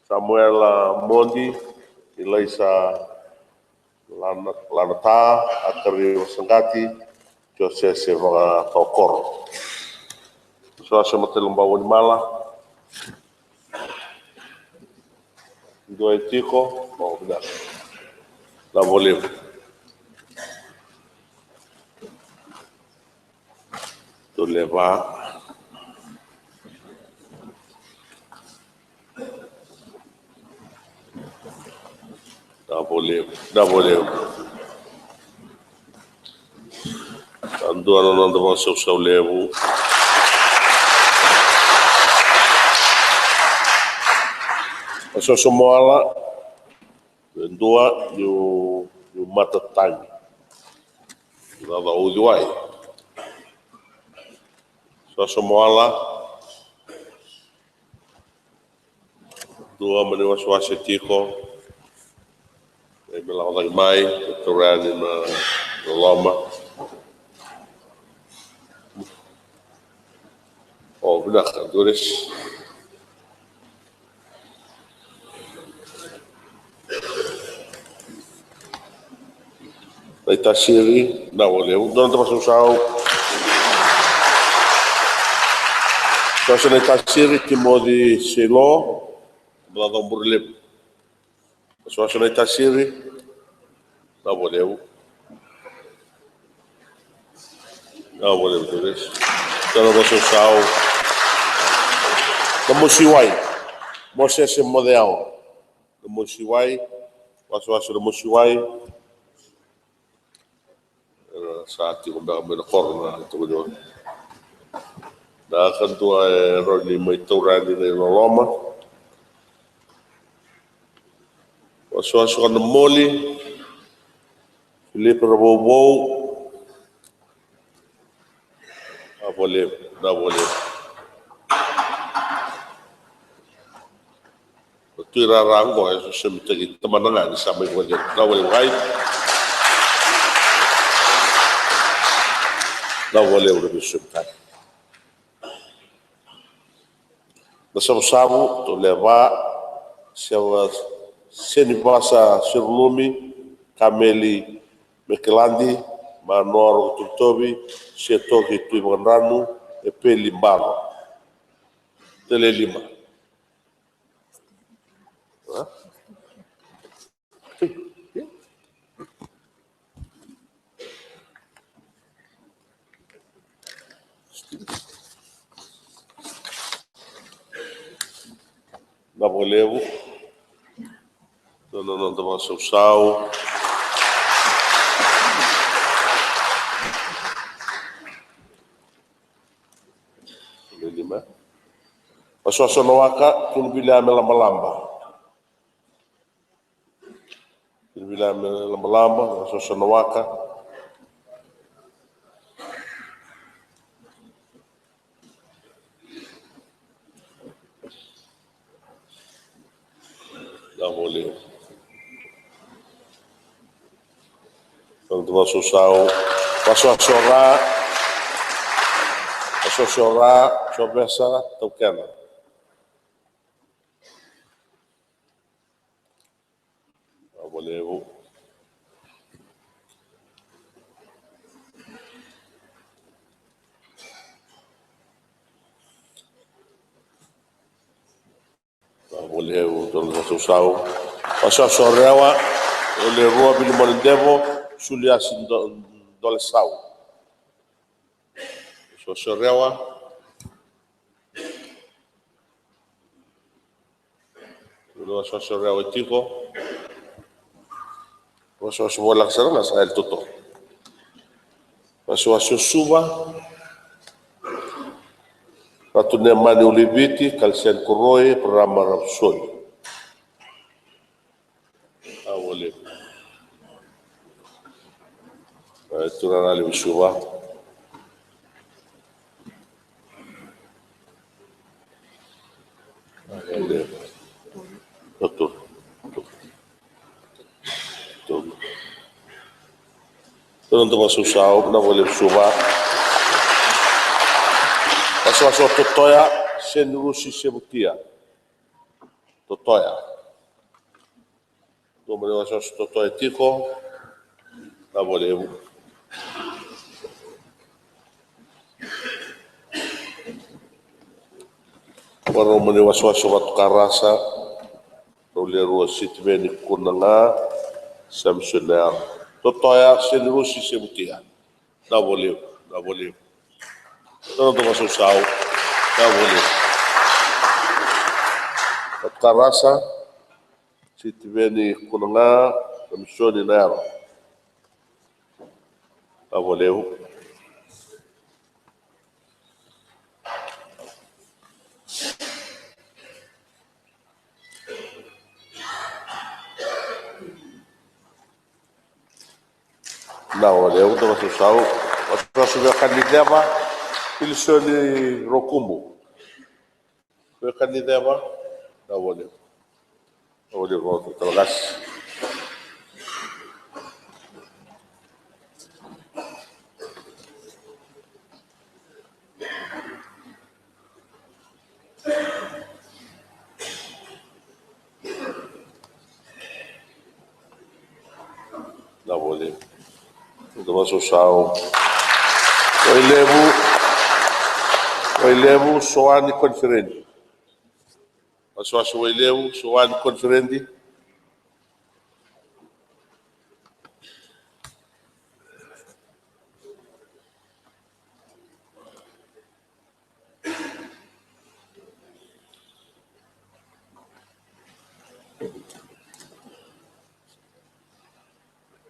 Samuela Modi, Ilaisa Lana, Lanata, Akari Wasaqati, Josese Vakatokoro. Wasewase Matai Lobau Wainimala. Dua e tiko, bau vinaka. Vinaka vakalevu. Tou levu. Vinaka vakalevu, vinaka vakalevu. Sa dua na noda vakasausau levu. Wasewase Moala. E dua, niu, niu matatagi. Niu caucau uciwai. Wasewase Moala. Dua mani wasewase tiko. Qai me lako cake mai, me taura yani na loloma. O, vinaka, Doris. Naitasiri, vinaka vakalevu. Dua na davasausau. Wasewase Naitasiri, Timoci Seilo, Macaca Bure Levu. Wasewase Naitasiri. Vinaka vakalevu. Vinaka vakalevu, Doris. Dua na vakasausau. Namosi Wai. Mosese Moceao. Namosi Wai. Wasewase Namosi Wai. Era sa tiko beka mai na koro na tokoni. Na ka dua e rawa ni mai taura yani na iloloma. Wasewase o Namoli, Filipe Ravouvou. Vinaka vakalevu, vinaka vakalevu. O tuirara oqo e sosomitaki tamana ga ni sa mai vakacegu. Vinaka vakalevu, qai. Vinaka vakalevu na veisosomitaki. Nasavusavu, Toleva, Seva, Senivasa Sirunumi, Kameli Mekiladi, Manoa Rokotobitobi, Setoki Tuivakadranu, Epeli Balo. Tele lima. Vinaka vakalevu. Dua na noda vakasausau. Waswaswanawaka, Kuniviliame Labalaba. Kuniviliame Labalaba, Waswaswanawaka. Vinaka vakalevu. Noda vakasausau. Waswaswara. Waswaswara, Jovesa Taukena. Vinaka vakalevu. Vinaka vakalevu, dua na vakasausau. Waswaswarewa, Olerua Vilimone Devo, Suliasi Do-, Dolesau. Waswaswarewa. Waswaswarewa e tiko. Waswaswarewa lako sara ga sa yali toto. Waswaswarewa Suva. Ratu Nemani Uliviti, Kalisiani Koroi, Parama Ravusoi. Vinaka vakalevu. E, turaga levu Suva. Vinaka vakalevu. Vinaka vakalevu. Totoya, noda vakasausau, vinaka vakalevu Suva. Waswaswarewa Totoya, Senirusi Sevutia. Totoya. Dua mani waswaswarewa Totoya tiko. Vinaka vakalevu. Vakarau mani waswaswarewa Vatukarasa, Raulerua Sitiveni Kunaga, Samisoni Nayaro. Totoya, Senirusi Sevutia. Vinaka vakalevu, vinaka vakalevu. Totoya, noda vakasausau. Vinaka vakalevu. Vatukarasa, Sitiveni Kunaga, Samisoni Nayaro. Vinaka vakalevu. Vinaka vakalevu, noda vakasausau. Waswaswarewa Veiwekani Ceva, Pilisoni Rokumu. Veiwekani Ceva, vinaka vakalevu. Vinaka vakalevu, Talatala Qase. Vinaka vakalevu. Noda vakasausau. Wailevu. Wailevu, Soani Koniferedi. Waswaswarewa Wailevu, Soani Koniferedi.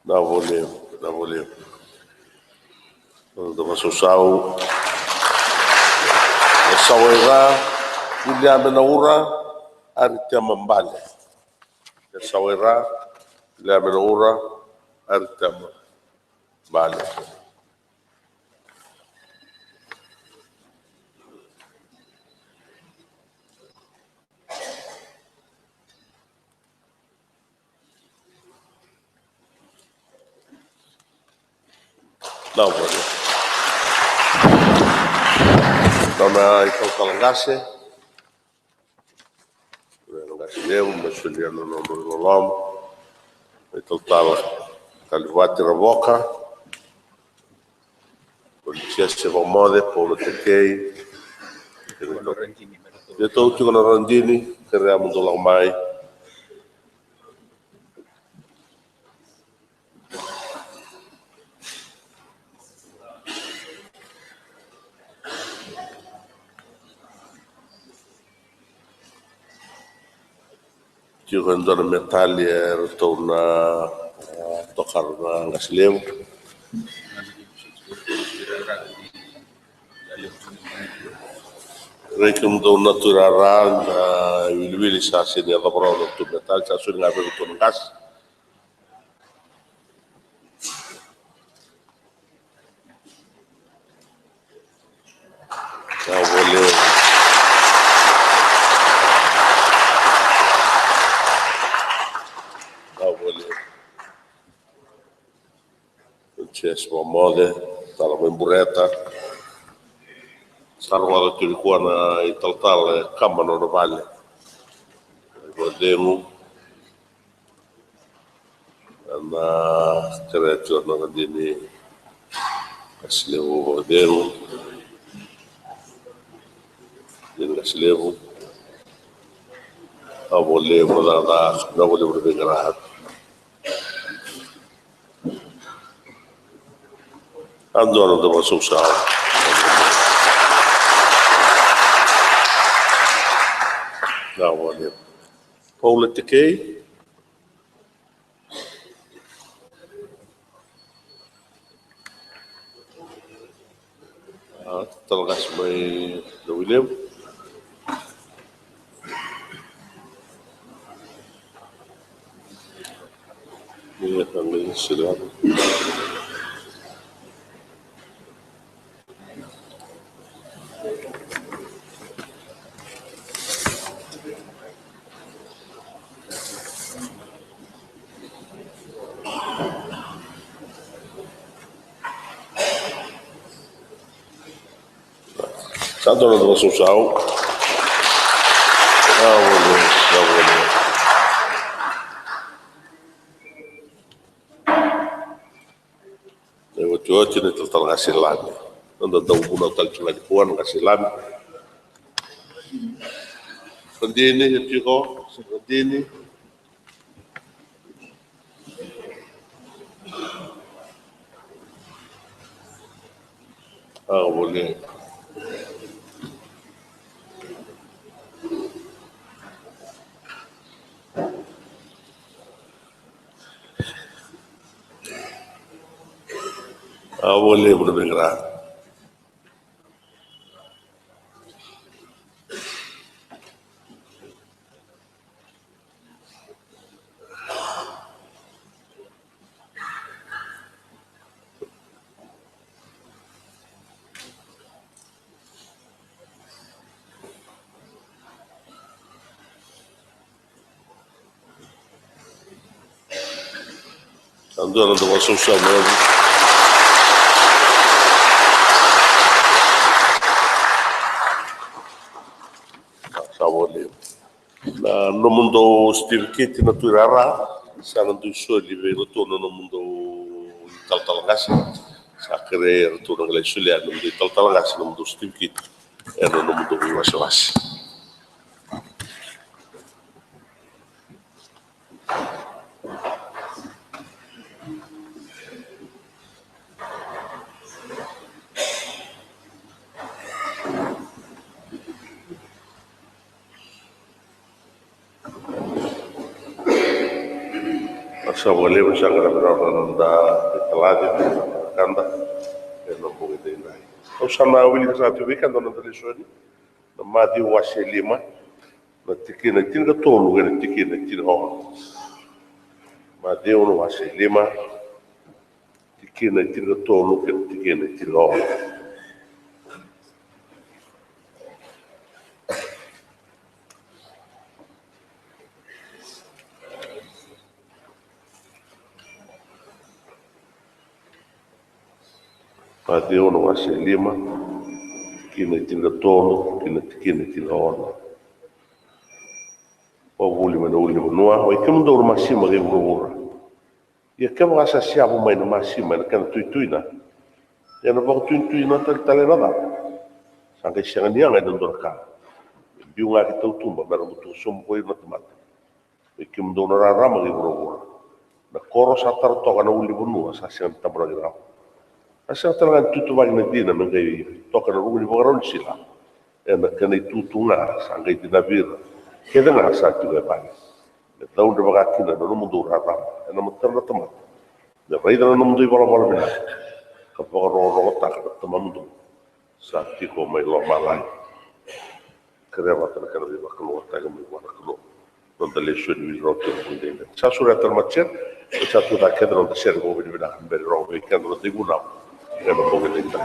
Vinaka vakalevu, vinaka vakalevu. Noda vakasausau. Sawaira, Viliame Naura, Aritema Bale. Sawaira, Viliame Naura, Aritema Bale. Vinaka vakalevu. Nona italatala qase. Levu me solia na nodra loloma. Mai talatala Kalivati Ravoka, Kolisiasi Vakamoce, Paula Tekei. Ia tou tiko na radini, kerea mo dou lako mai. Tiko e dua na metali e ratou na, a, tokara na qase levu. Rei kemudou na tuirara, na iwiliwili sa sega ni yacova rawa na tu metali, sa soli ga vei ratou na qase. Vinaka vakalevu. Vinaka vakalevu. Kolisiasi Vakamoce, tala mai Bureta. Sa rogoca tu nikua na italatala e kama na nona vale. Vakacegu. Ena kerea tiko na radini qase levu Vakacegu. Radini qase levu. Vinaka vakalevu na cakacaka, vinaka vakalevu na veiqaravi. A dua na noda vakasausau. Vinaka vakalevu. Paula Tekei. A, talatala qase mai Navuilevu. Ia, ka qai sega. Sa dua na noda vakasausau. Vinaka vakalevu, vinaka vakalevu. Na iotioti na italatala qase Lami. Noda dau vunau tale tiko ga nikua na qase Lami. Radini, e tiko, radini. A, vole. A, vole, vole, vole. Sa dua na noda vakasausau mai. Sa vole. Na nomudou sitiviketi na tuirara, sa na dui soli vei iratou na nomudou italatala qase. Sa kerei iratou na qai lai solia na nomudou italatala qase na nomudou sitiviketi ena nomudou veiwasewase. Sa vakalevu, sa qaravi rawa na noda italaci, na noda kada ena bogi edaidai. Au sa na wilika sara tu vei keda na noda lesoni, na Maciu wase lima, na tikina e tinikatolu kei na tikina e tinikaono. Maciu na wase lima, tikina e tinikatolu kei na tikina e tinikaono. Maciu na wase lima, tikina e tinikatolu kei na tikina e tinikaono. Vakavuli mai na ulunivanua, oi kemudou na masima kei vuravura. Ia kevaka sa seavu mai na masima ena kena tuituina, ia na vakatuituina tale tale na cava? Sa qai sega ni yaga ena dua na ka. E biu ga ki tautuba me ra butuka sobu ko ira na tamata. Oi kemudou na rarama kei vuravura. Na koro sa tara toka na ulunivanua sa sega ni taburaki rawa. Sa sega tale ga ni tutuvaki na dina me qai toka na ruku ni vakarau ni sila. Ena kena itutu ga sa qai dinavi ira kece ga sa tiko e vale. Me caudre vaka kina na nomudou rarama ena matadra na tamata, me raica na nomudou ivalavala vinaka ka vakarokorokotaka na Tamamudou sa tiko mai lomalagi. Kerea vata na kena veivakalougatataki mai vua na Kalou. Noda lesoni wili rauta na vuli dei. Sa sureta na matasere, sa tu cake kece na noda sere vakavinavinaka, bera ni rogo vei keda na noda ivunau ena bogi edaidai.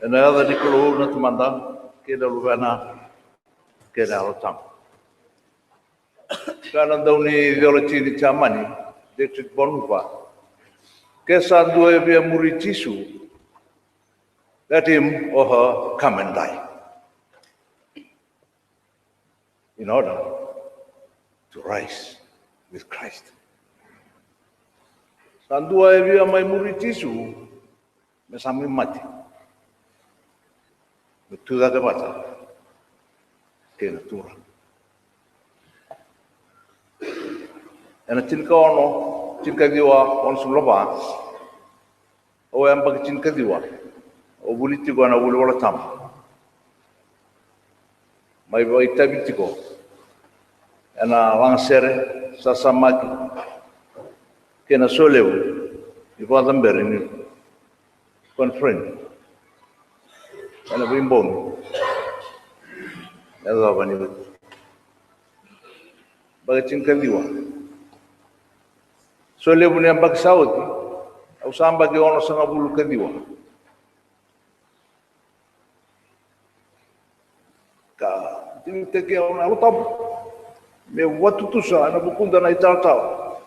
Ena yaca ni Kalou na Tamada, kei na Luvena, kei na Yalo Tabu. Ka na dau ni theology ni Jamani, Dietrich Bonhoeffer, ke sa dua e via muri Jisu, let him or her come and die in order to rise with Christ. Sa dua e via mai muri Jisu, me sa mai mate, me tu cake vata kei na Turaga. Ena tinikaono, tinikaciwa, onosagavulu ka va, au yabaki tinikaciwa, au vuli tiko ena vuli Vola Tabu. Mai vakaitavi tiko ena lagasere, sasamaki kei na solevu ni vakacaberi ni conference ena veibogi e yacova ni Yabaki tinikaciwa. So levu ni yabaki sa oti, au sa yabaki onosagavulu kaciwa. Ka digitaki au na Yalo Tabu me vakatutusa ena vukuda na italatala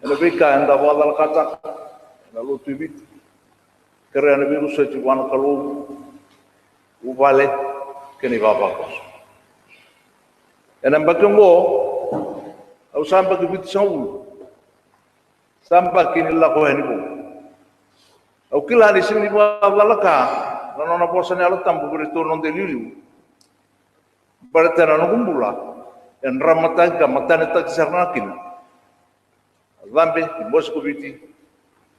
ena veika eda vakacalakataka ena lotu e Viti. Kerea na veivosoti vua na Kalou, vuvale kei na ivavakoso. Ena yabaki oqo au sa yabaki vitusagavulu. Sa yabaki ni lako yani vou. Au kila ni sega ni vakacalaka na nona vosa na Yalo Tabu vei iratou na noda iliuliu. Baleta na noqu bula e dramataki ka matanitaki sara ga kina na cabe ni Mosi ko Viti,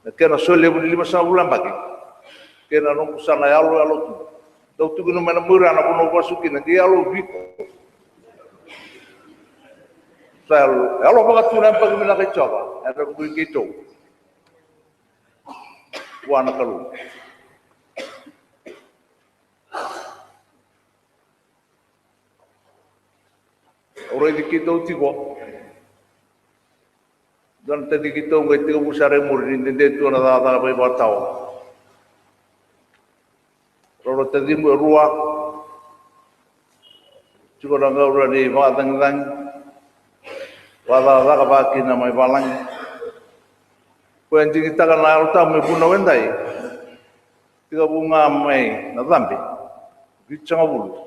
na kena so levu ni limasagavulu na yabaki, kei na noqu sa na yaloyalo tu. Dau tukuna mai na muira na vanua au vasu kina, qai yalo viko. Sa yalo, yalo vaka tu na yabaki vinaka i Jiova ena vuku i keitou vua na Kalou. Au raici keitou tiko. Dua na taci keitou qai tekivu sara e muri ni dede tu na cakacaka vakaivakatawa. Rau na tacimu e rua. Tiko na gauna ni vakacagicagi, vakacakacaka vakina mai valagi. Koya e digitaka na Yalo Tabu me vunau edai. Tekivu ga mai na cabe vitusagavulu,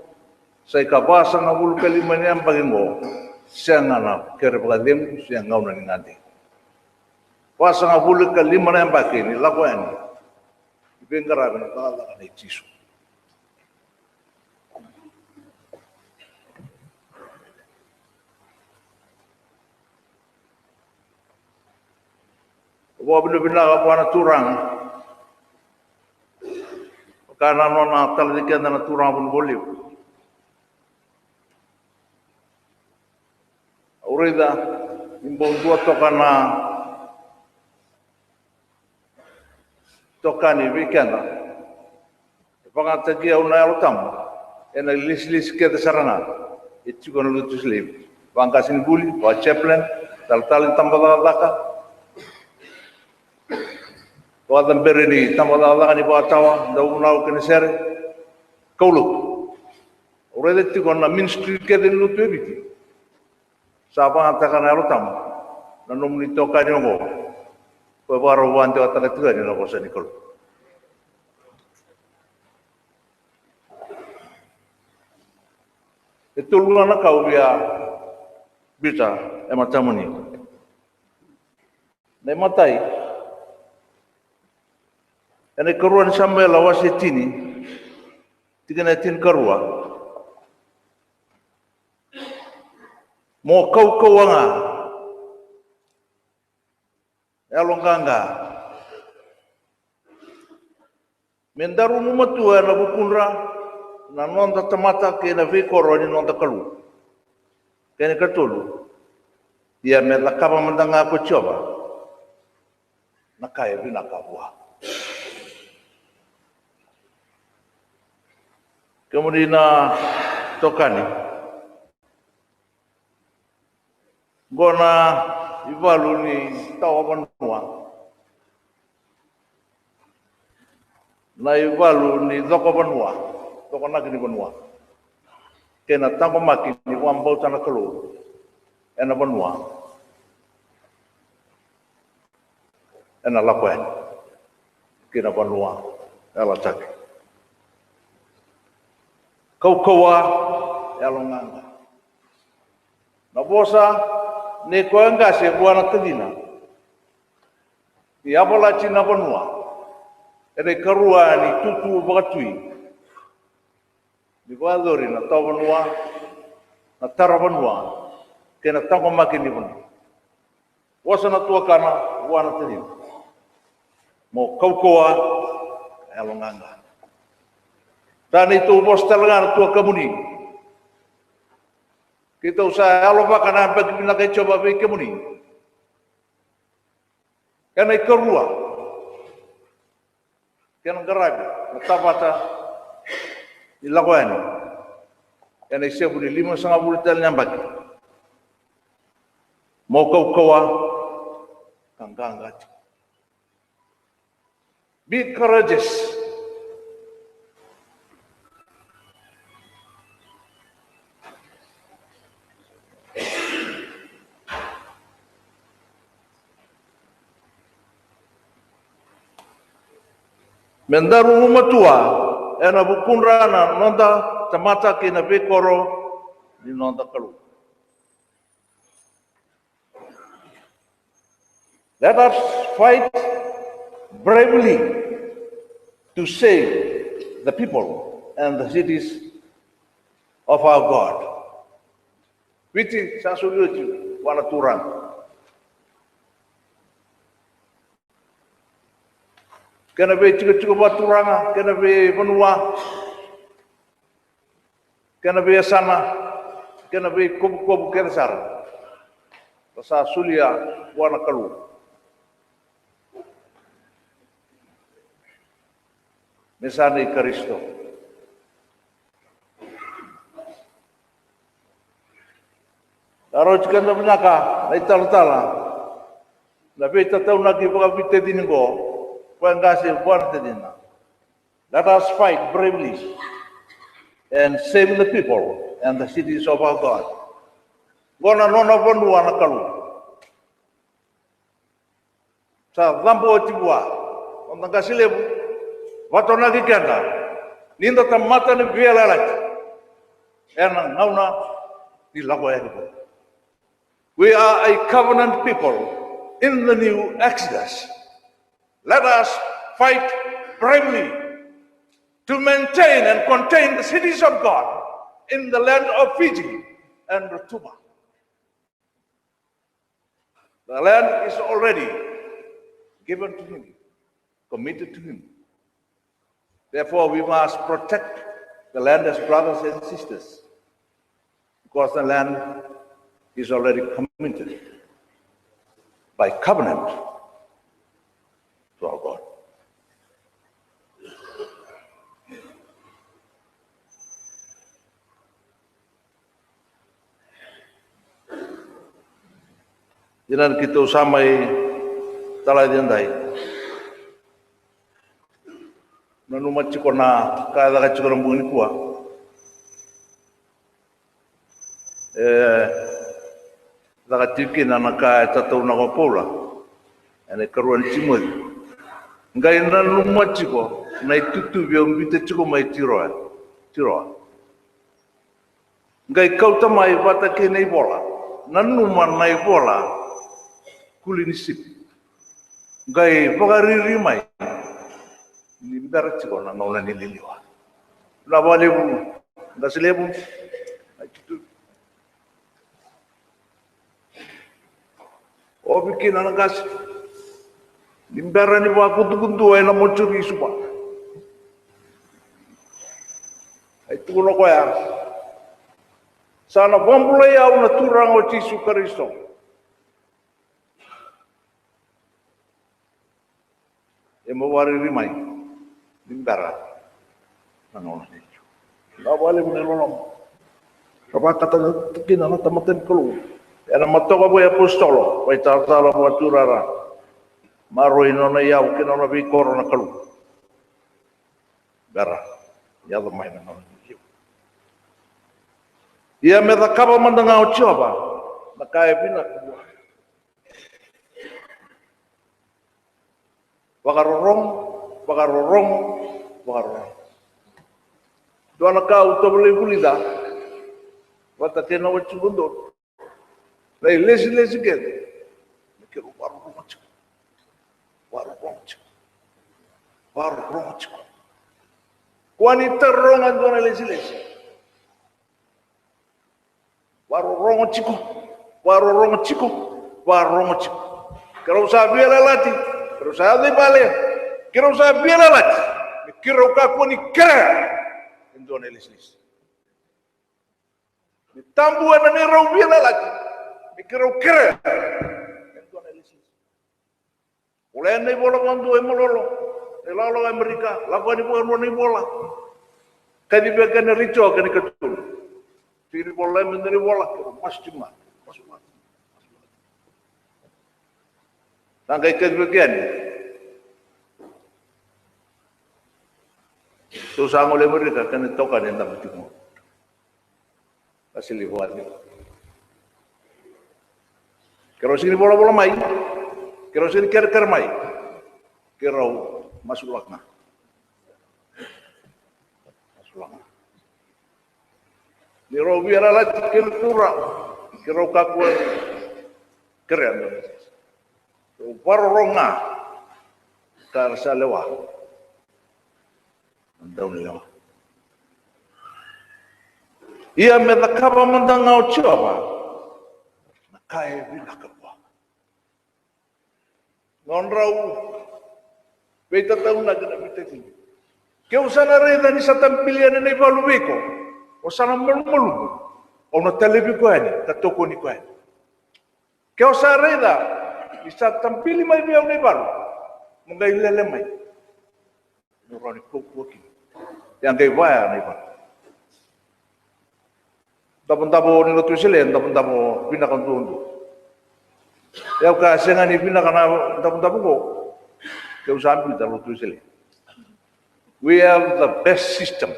sa i ka vasagavulu ka lima ni yabaki oqo. Sega na kere vakacegu, sega gauna ni gade. Vasagavulu ka lima na yabaki ni lako yani ni veiqaravi na cakacaka nei Jisu. Vakavinavinaka vua na Turaga. Vaka na nona talai keda na Turaga Vunivola Levu. Au raica ni bau dua toka na itokani vei keda. E vakayagataki au na Yalo Tabu ena ilesilesi kece sara ga e tiko na lotu Wesele. Vaqasenivuli, vachaplain, talatala ni tabacakacaka, vakacaberi ni tabacakacaka ni vakatawa, dauvunau kei na sere, kaulotu. Au raica tiko na ministry kece ni lotu e Viti. Sa vakayagataka na Yalo Tabu na nomuni itokani oqo. Ko e vakarau vakadewataka tiko yani na vosa ni Kalou. E tolu ga na ka au via biuta e matamuni. Na imatai, ena ikarua ni Samuela wase tini, tikina e tinikarua. Mo kaukauwa ga, yaloqaqa, me daru gumatua ena vukudra na noda tamata kei na veikoro ni noda Kalou. Kena ikatolu, ia me cakava mada ga ko Jiova na ka e vinaka vua. Kemuni na itokani, qo na ivalu ni tawa vanua, na ivalu ni coko vanua, cokonaki ni vanua, kei na taqomaki ni vakabauta na Kalou ena vanua ena lako yani ki na vanua yalataki. Kaukauwa, yaloqaqa. Na vosa nei koya qase vua na tacina ni yavalati na vanua ena ikarua ni tutu vakatui, ni vakayacori na tawa vanua, na tara vanua, kei na taqomaki ni vanua. Vosa na tuakana vua na tacina. Mo kaukauwa, yaloqaqa. Sa neitou vosa tale ga na tuakamuni. Keitou sa yalovaka na yabaki vinaka i Jiova vei kemuni. Kena ikarua, kena qaravi na tavata ni lako yani ena isevu ni limasagavulu tale ni yabaki. Mo kaukauwa ka qaqa tiko. Be courageous. Me daru gumatua ena vukudra na noda tamata kei na veikoro ni noda Kalou. Let us fight bravely to save the people and the cities of our God. Viti sa soli oti vua na Turaga. Kena veitikotiko vakaturaga, kena veivanua, kena veiyasana, kena veikovukovu kece sara. Ra sa solia vua na Kalou me sa nei Karisito. Sa rauti keda vinaka na italatala na veitataunaki vakavitacini qo, koya qase vua na tacina. Let us fight bravely and save the people and the cities of our God. Qo na nona vanua na Kalou. Sa cabo oti vua noda qase levu, vatonaki keda ni da tamata ni veiyalayalati ena gauna ni lako yani vou. We are a covenant people in the new Exodus. Let us fight bravely to maintain and contain the cities of God in the land of Fiji and Rotuma. The land is already given to him, committed to him. Therefore, we must protect the land as brothers and sisters, because the land is already committed by covenant to our God. Ia na keitou sa mai talaci edai. Nanuma tiko na ka e caka tiko na bogi nikua. E caka tiko kina na ka e tataunaka o Paula ena ikarua ni Timoci. Qai nanuma tiko na itutuvi au biuta tiko mai Tiroa. Tiroa. Qai kauta mai vata kei na ivola, nanuma na ivola kuli ni sipi. Qai vakariri mai ni bera tiko na gauna ni liliwa. Na vakalevu, qase levu, na itutu. Ovi kina na qase ni bera ni vakudukudua ena mochuri i Suva. Ai tukuna o koya, sa na vakabulai au na Turaga o Jisu Karisito. E mo vakariri mai ni bera na gauna ni liliwa. Na vakalevu na loloma. Ra vakataka kina na tamata ni Kalou ena matoka vua i apositolo, vakaitalatala, vakaturara. Maroroi nona iyau kei nona veikoro na Kalou. Bera ni yaco mai na gauna ni liliwa. Ia me cakava mada ga o Jiova na ka e vinaka vua. Vakarorogo, vakarorogo, vakarorogo. Dua na ka au tovolei vulica vata kei na watiqu donu, na ilesilesi kece, me keirau vakarorogo tiko. Vakarorogo tiko. Vakarorogo tiko. Kua ni taroga e dua na ilesilesi. Vakarorogo tiko, vakarorogo tiko, vakarorogo tiko. Keirau sa veiyalayalati, keirau sa yaco i vale, keirau sa veiyalayalati. Me keirau kakua ni kerea e dua na ilesilesi. Me tabu ena neirau veiyalayalati, me keirau kerea e dua na ilesilesi. Volai na ivola vakadua e Malolo, na ilawalawa e Amerika, lako yani vakarua na ivola. Kaci vei kena retio kena ikatolu. Tiki ni vola, me dua na ivola, keirau masu tiko ga. Masu ga. Masu ga. Sa qai kacivi koya yani. Tou sa gole mai ira ka kena itokani e dabe tiko. Ka sili vakacegu. Keirau sega ni volavola mai, keirau sega ni kerekere mai, keirau masulaka ga. Masulaka ga. Ni rau via lalati kei na turaga, keirau kakua ni kerea me rau vakarorogo ga ka ra sa lewa. Na daunilewa. Ia me cakava mada ga o Jiova na ka e vinaka vua. Nodrau veitataunaki na veitacini. Ke au sa na raica ni sa tabili yani na ivalu vei iko, o sa na malumalumu, au na talevi iko yani ka tokoni iko yani. Ke o sa raica ni sa tabili mai vei au na ivalu, mo qai lele mai. Mo rawa ni kaukauwa kina. Ia qai vaya na ivalu. Davodavo ni lotu Wesele, davodavo vinaka duadua. Ia au kaya sega ni vinaka na davodavo qo. Ke au sa biuta lotu Wesele. We have the best system.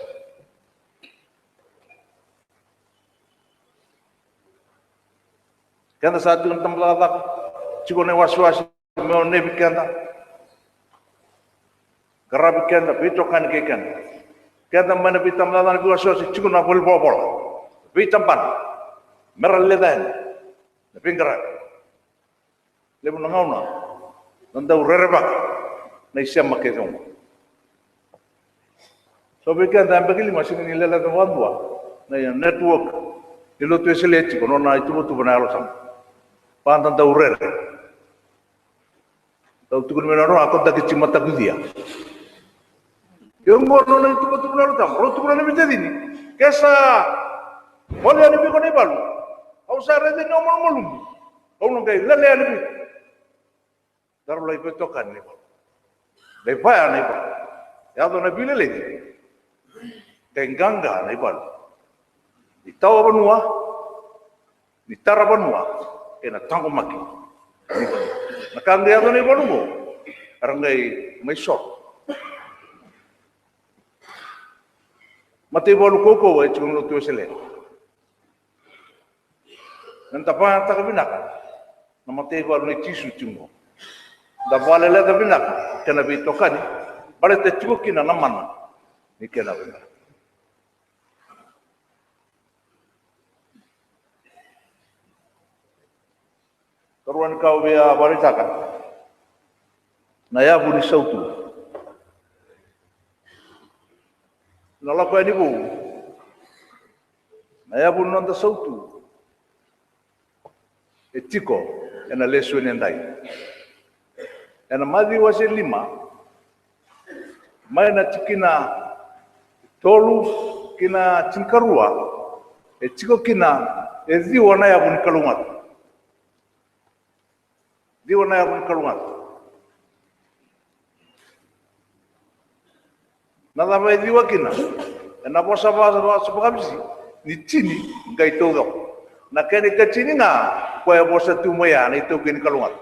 Keda sa tiko na tabacakacaka, tiko na iwasewase me onevi keda, qaravi keda, veitokani kei keda. Keda mai na veitabacakacaka, na veiwasewase, tiko na valenivolavola, veitabana, me ra leca yani na veiqaravi. Levu na gauna na dau rerevaka na isema kece oqo. So vei keda yabaki lima sega ni leleca vakadua na network ni lotu Wesele, tiko nona ituvatuva na Yalo Tabu. Vaka da dau rere. Dau tukuna mai na roa ko daki ti matakucia. Ia oqo nona ituvatuva na Yalo Tabu, rau tukuna na veitacini. Ke sa gole yani vei iko na ivalu, au sa raica ni o malumalumu, au na qai lele yani vei iko. Daru lai veitokani na ivalu. Lai vaya na ivalu. Yaco na veileleci. Qai qaqa na ivalu. Ni tawa vanua, ni tara vanua, kei na taqomaki. Na ka qai yaco na ivalu qo, era qai mai soro. Mataivalu kaukauwa e tiko na lotu Wesele. Meda vakayagataka vinaka na mataivalu nei Jisu tiko qo. Da vakaleleca vinaka kena veitokani, baleta tiko kina na mana ni kena vinaka. Karua ni ka au via vakaraitaka, na yavu ni sautu. Na lako yani vou, na yavu ni noda sautu e tiko ena lesoni edai. Ena Maciu wase lima, mai na tikina tolu ki na tinikarua, e tiko kina e ciwa na yavu ni kalougata. Ciwa na yavu ni kalougata. Na cava e ciwa kina? Ena vosa va, va, vosa vakaviti ni tini qai taucoko. Na kena ikatini ga koya e vosa tu mai ya na itaukei ni kalougata.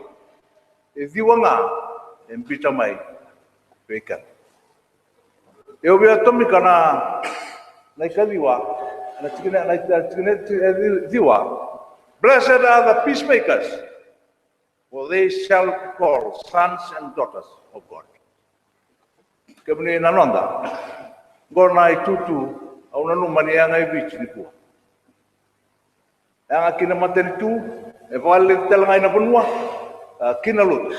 E ciwa ga e biuta mai vei keda. Au via tomika na, na ikaciwa, na tikina, na tikina e ciwa. Blessed are the peacemakers, for they shall be called sons and daughters of God. Kemuni na noda, qo na itutu au nanuma ni yaga e Viti nikua. Yaga ki na matanitu, e vakaleleci tale ga ina vanua, a, ki na lotu.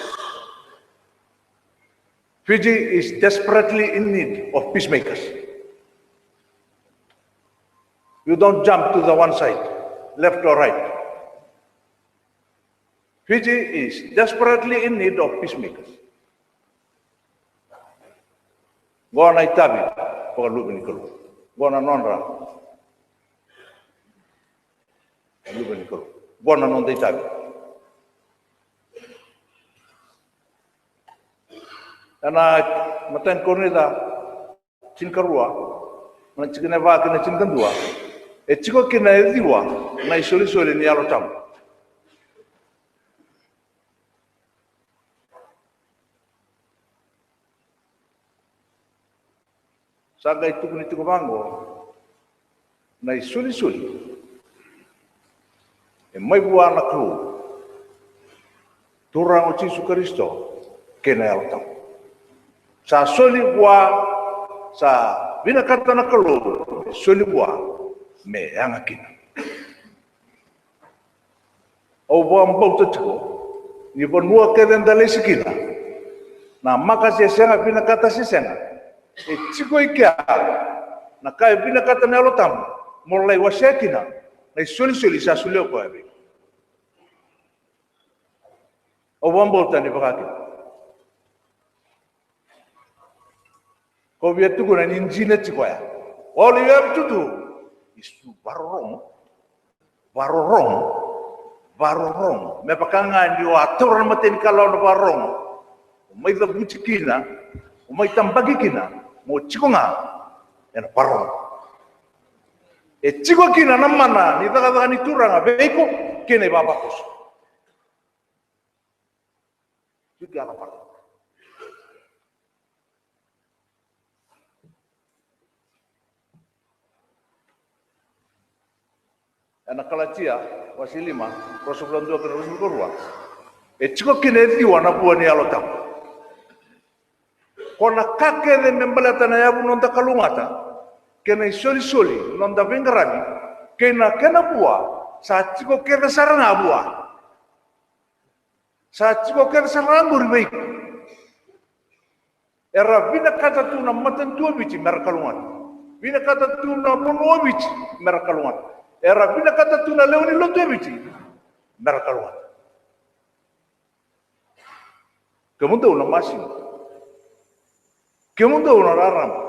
Fiji is desperately in need of peacemakers. You don't jump to the one side, left or right. Fiji is desperately in need of peacemakers. Qo na itavi vakaluve ni Kalou. Qo na nodra luve ni Kalou. Qo na noda itavi. Ena imatai ni Korinica tinikarua, na tikina e va ki na tinikadua, e tiko kina e ciwa na isolisoli ni Yalo Tabu. Sa qai tukuni tiko vaqo, na isolisoli e mai vua na Kalou, Turaga o Jisu Karisito, kei na Yalo Tabu. Sa soli vua, sa vinakata na Kalou me soli vua, me yaga kina. Au vakabauta tiko ni vanua kece da lesi kina, na maka se sega, vinakata se sega, e tiko i kea na ka e vinakata na Yalo Tabu mo lai wasea kina na isolisoli sa solia o koya vei iko. Au vakabauta ni vaka kina. Ko via tukuna ni jina tiko ya. All you have to do is to varorogo, varorogo, varorogo. Me vaka ga ni o a taura na matanikalawa na varorogo, o mai cavuti kina, o mai tabaki kina, mo tiko ga ena varorogo. E tiko kina na mana ni cakacaka ni Turaga vei iko kei na ivavakoso. Tiko ya na mana. Ena Kalatia wase lima, ruasagavulu ka dua kei na ruasagavulu ka rua. E tiko kina e ciwa na vua ni Yalo Tabu. Ko na ka kece me baleta na yavu noda kalougata kei na isolisoli noda veiqaravi kei na kena vua, sa tiko kece sara ga vua. Sa tiko kece sara ga qori vei iko. Era vinakata tu na matanitu o Viti mera kalougata. Vinakata tu na vanua o Viti mera kalougata. Era vinakata tu na lewe ni lotu e Viti mera kalougata. Kemudou na masima. Kemudou na rarama.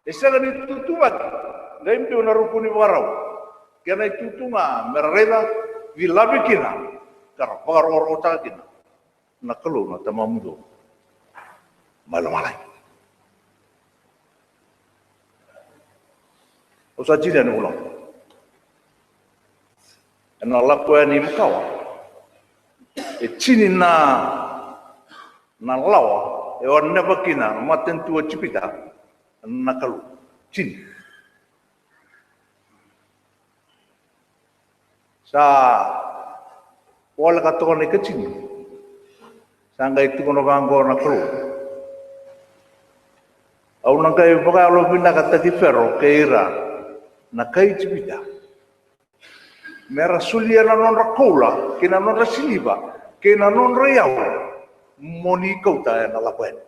E sega ni tutuvaki, qai biu na ruku ni vakarau. Kena itutu ga mera raica, cilavi kina, ka ra vakarokorokotaka kina na Kalou na Tamamudou mai lomalagi. Au sa tini yani vunau. Ena Lako Yani makawa, e tini na, na lawa e oneva kina na matanitu o Ijipita na Kalou. Tini. Sa voleka toka na ikatini. Sa qai tukuna vaqo na Kalou: Au na qai vakayalovinakataki Fero kei ira na kai Ijipita, mera solia na nodra koula kei na nodra siliva kei na nodra iyau mo ni kauta ena Lako Yani.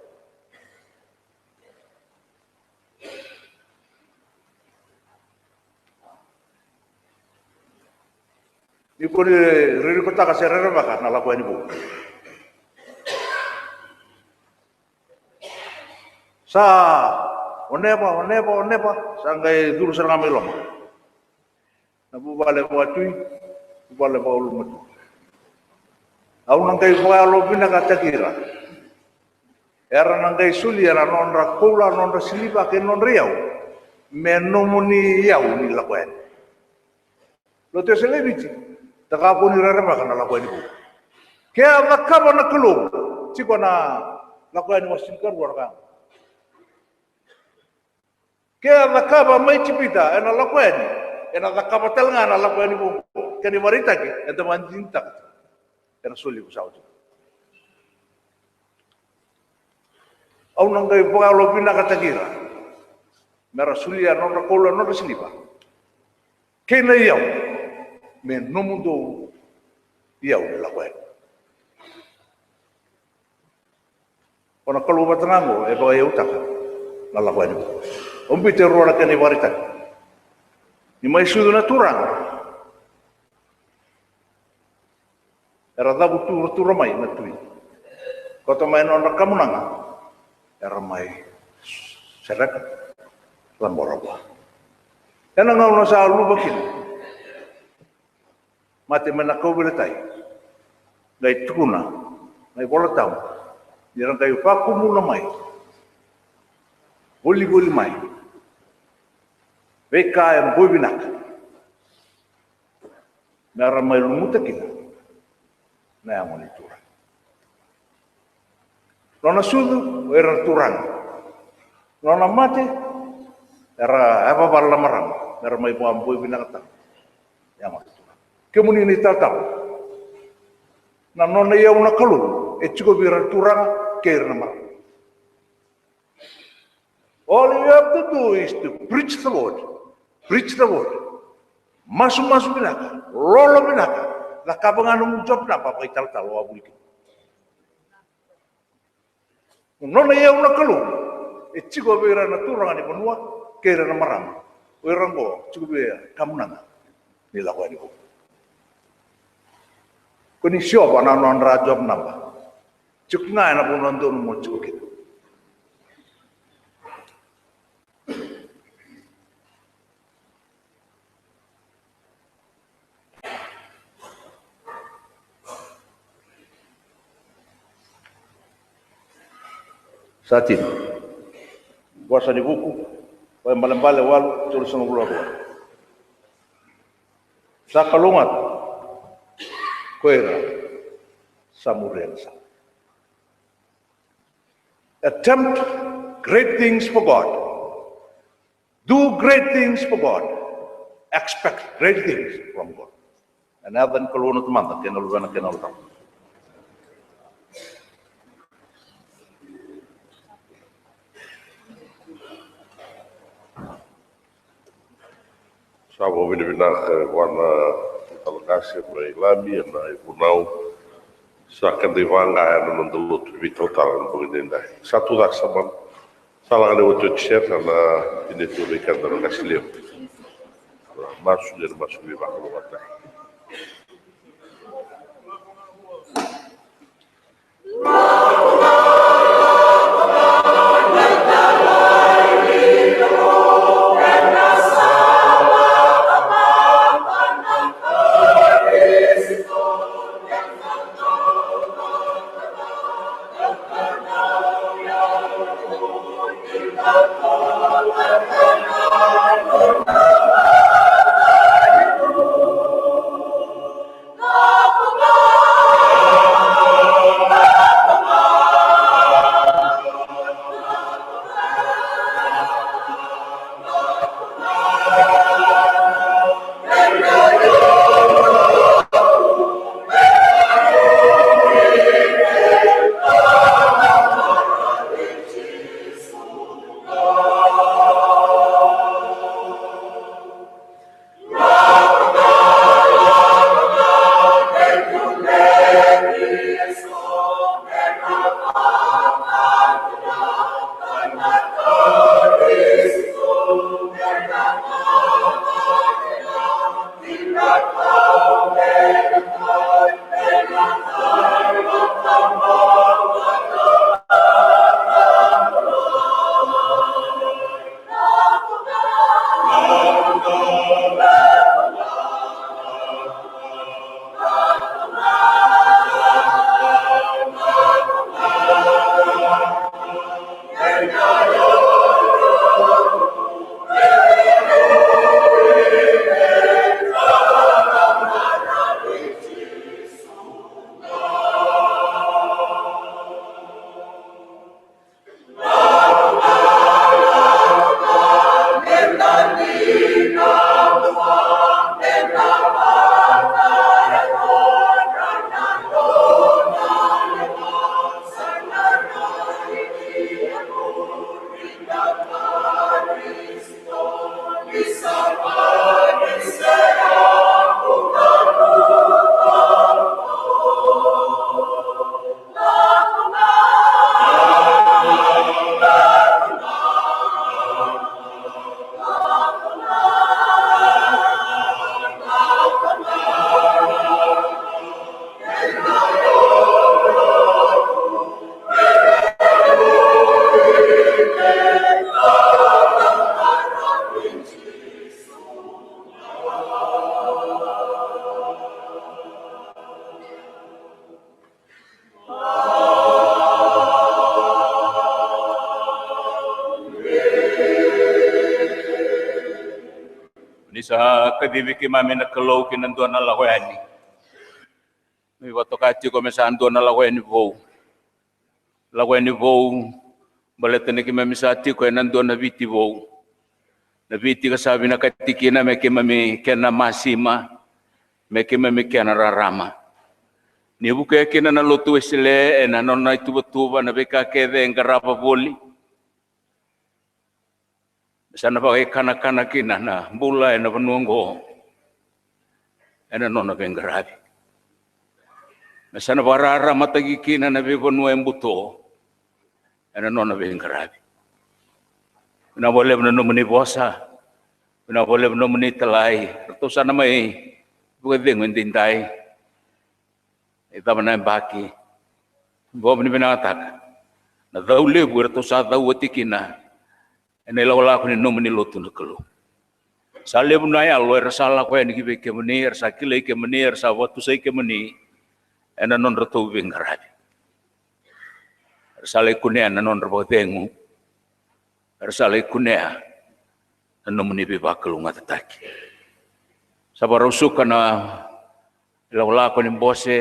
Ni ko ni ririkotaka se rerevaka na Lako Yani vou. Sa oneva, oneva, oneva, sa qai curu sara ga mai loma. Na vuvale vakatui, vuvale vakaulumatua. Au na qai vakayalovinakataki ira. Era na qai solia na nodra koula, nodra siliva kei na nodra iyau me nomuni iyau ni Lako Yani. Lotu e Sele i Viti, da kakua ni rerevaka na Lako Yani vou. Ke a cakava na Kalou tiko na Lako Yani wase tinikarua na ka. Ke a cakava mai Ijipita ena Lako Yani, ena cakava tale ga na Lako Yani vou. Kena ivakaraitaki, eda vakadinadinataka ena soli ko sa oti. Au na qai vakayalovinakataki ira mera solia nodra koula, nodra siliva kei na iyau me nomudou iyau ni Lako Yani. O na Kalou vata ga oqo e vakaiyautaka na Lako Yani. Au biuta e rua na kena ivakaraitaki. Ni mai sucu na Turaga, era cavutuvatura mai na tui. Koto mai na nodra kamunaga, era mai sereka, cabora vua. Ena gauna sa luva kina, mate mai na kauveilatai, qai tukuna na iVola Tabu ni ra qai vakumuna mai, volivoli mai veika e boi vinaka, mera mai lumuta kina na yago ni Turaga. Nona sucu o ira na turaga, Nona mate, era yavavala na marama, era mai vakaboi vinaka tale. Ia, kemuni na italatala, na nona iyau na Kalou e tiko vei ira na turaga kei ira na marama. All you have to do is to preach the word. Preach the word. Masumasu vinaka, lolo vinaka, cakava ga nomu job naba vakaitalatala o a vuli kina. Nona iyau na Kalou e tiko vei ira na turaga ni vanua kei ira na marama. O ira oqo tiko vei ira na kamunaga ni lako yani vou. Ko ni Jiova na nodra job naba. Tiko ga ena vanua donu mo tiko kina. Sa tini. Vosa ni Vuku, Vakaibalebale walu, tolusagavulu ka rua. Sa kalougata ko ira sa muria na sala. Attempt great things for God. Do great things for God. Expect great things from God. Ena yaca ni Kalou na Tamada kei na Luvena kei na Yalo Tabu. Sa vakavinavinaka vua na Talatala Qase mai Lami ena ivunau. Sa keda ivaqa ena noda lotu ni veitalatala ena bogi edaidai. Sa tucake sa mana. Sa lako na iotioti sere na tini tu vei keda na qase levu. Masu ni masu ni vakalougatataki. Ni sa kacivi keimami na Kalou ki na dua na lako yani. Me vakatoka tiko me sa dua na lako yani vou. Lako yani vou Baleta ni keimami sa tiko ena dua na Viti vou, na Viti ka sa vinakati kina me keimami kena masima, me keimami kena rarama. Ni vukea kina na Lotu Wesele ena nona ituvatuva, na veika kece e qarava voli, me sa na vakaikanakana kina na bula ena vanua oqo ena nona veiqaravi. Me sa na vakararamataki kina na veivanua e buto ena nona veiqaravi. Vinaka vakalevu na nomuni vosa, vinaka vakalevu na nomuni talai. Ratou sa na mai vakacegu edaidai e cava na yabaki. Vakavinavinakataka na cau levu eratou sa cau oti kina ena ilakolako ni nomuni lotu na Kalou. Sa levu na yalo era sa lako yani ki vei kemuni, era sa kilai kemuni, era sa vakatusai kemuni ena nodratou veiqaravi. Era sa lai kunea na nodra vakacegu, era sa lai kunea na nomuni veivakalougatataki. Sa vakarau suka na ilakolako ni bose,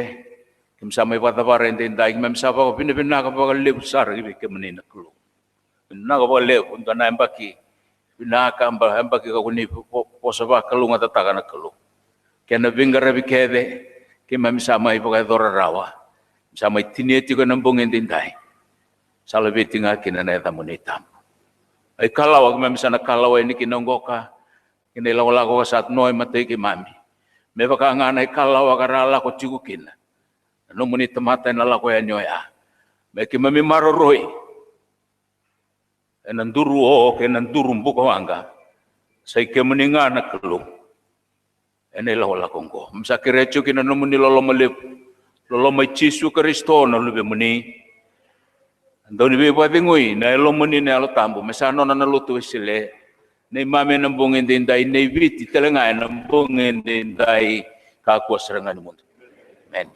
keimami sa mai vakacavara edaidai, keimami sa vakavinavinaka vakalevu sara ki vei kemuni na Kalou. Vinaka vakalevu, dua na yabaki vinaka, ba- yabaki ka ko ni vo- vosa vakalougatataka na Kalou. Kei na veiqaravi kece keimami sa mai vakayacora rawa, sa mai tinia tiko ena bogi edaidai. Sa laveti ga kina na yacamuni tabu. Ai kalawa keimami sa na kalawa yani kina oqo ka, kei na ilakolako ka sa no e matai keimami. Me vaka ga na ikalawa ka ra lako tiko kina na nomuni tamata ena lako yani oya, me keimami maroroi ena duru o kei na duru bukawaqa. Sa i kemuni ga na Kalou ena ilakolako oqo. Keimami sa kerea tiko kina na nomuni loloma levu, loloma i Jisu Karisito na Luvemuni. Dau ni veivakacegui na Yalomuni na Yalo Tabu, me sa nona na Lotu Wesele, neimami ena bogi edaidai, nei Viti tale ga ena bogi edaidai, kakua sara ga ni mudu. Emeni.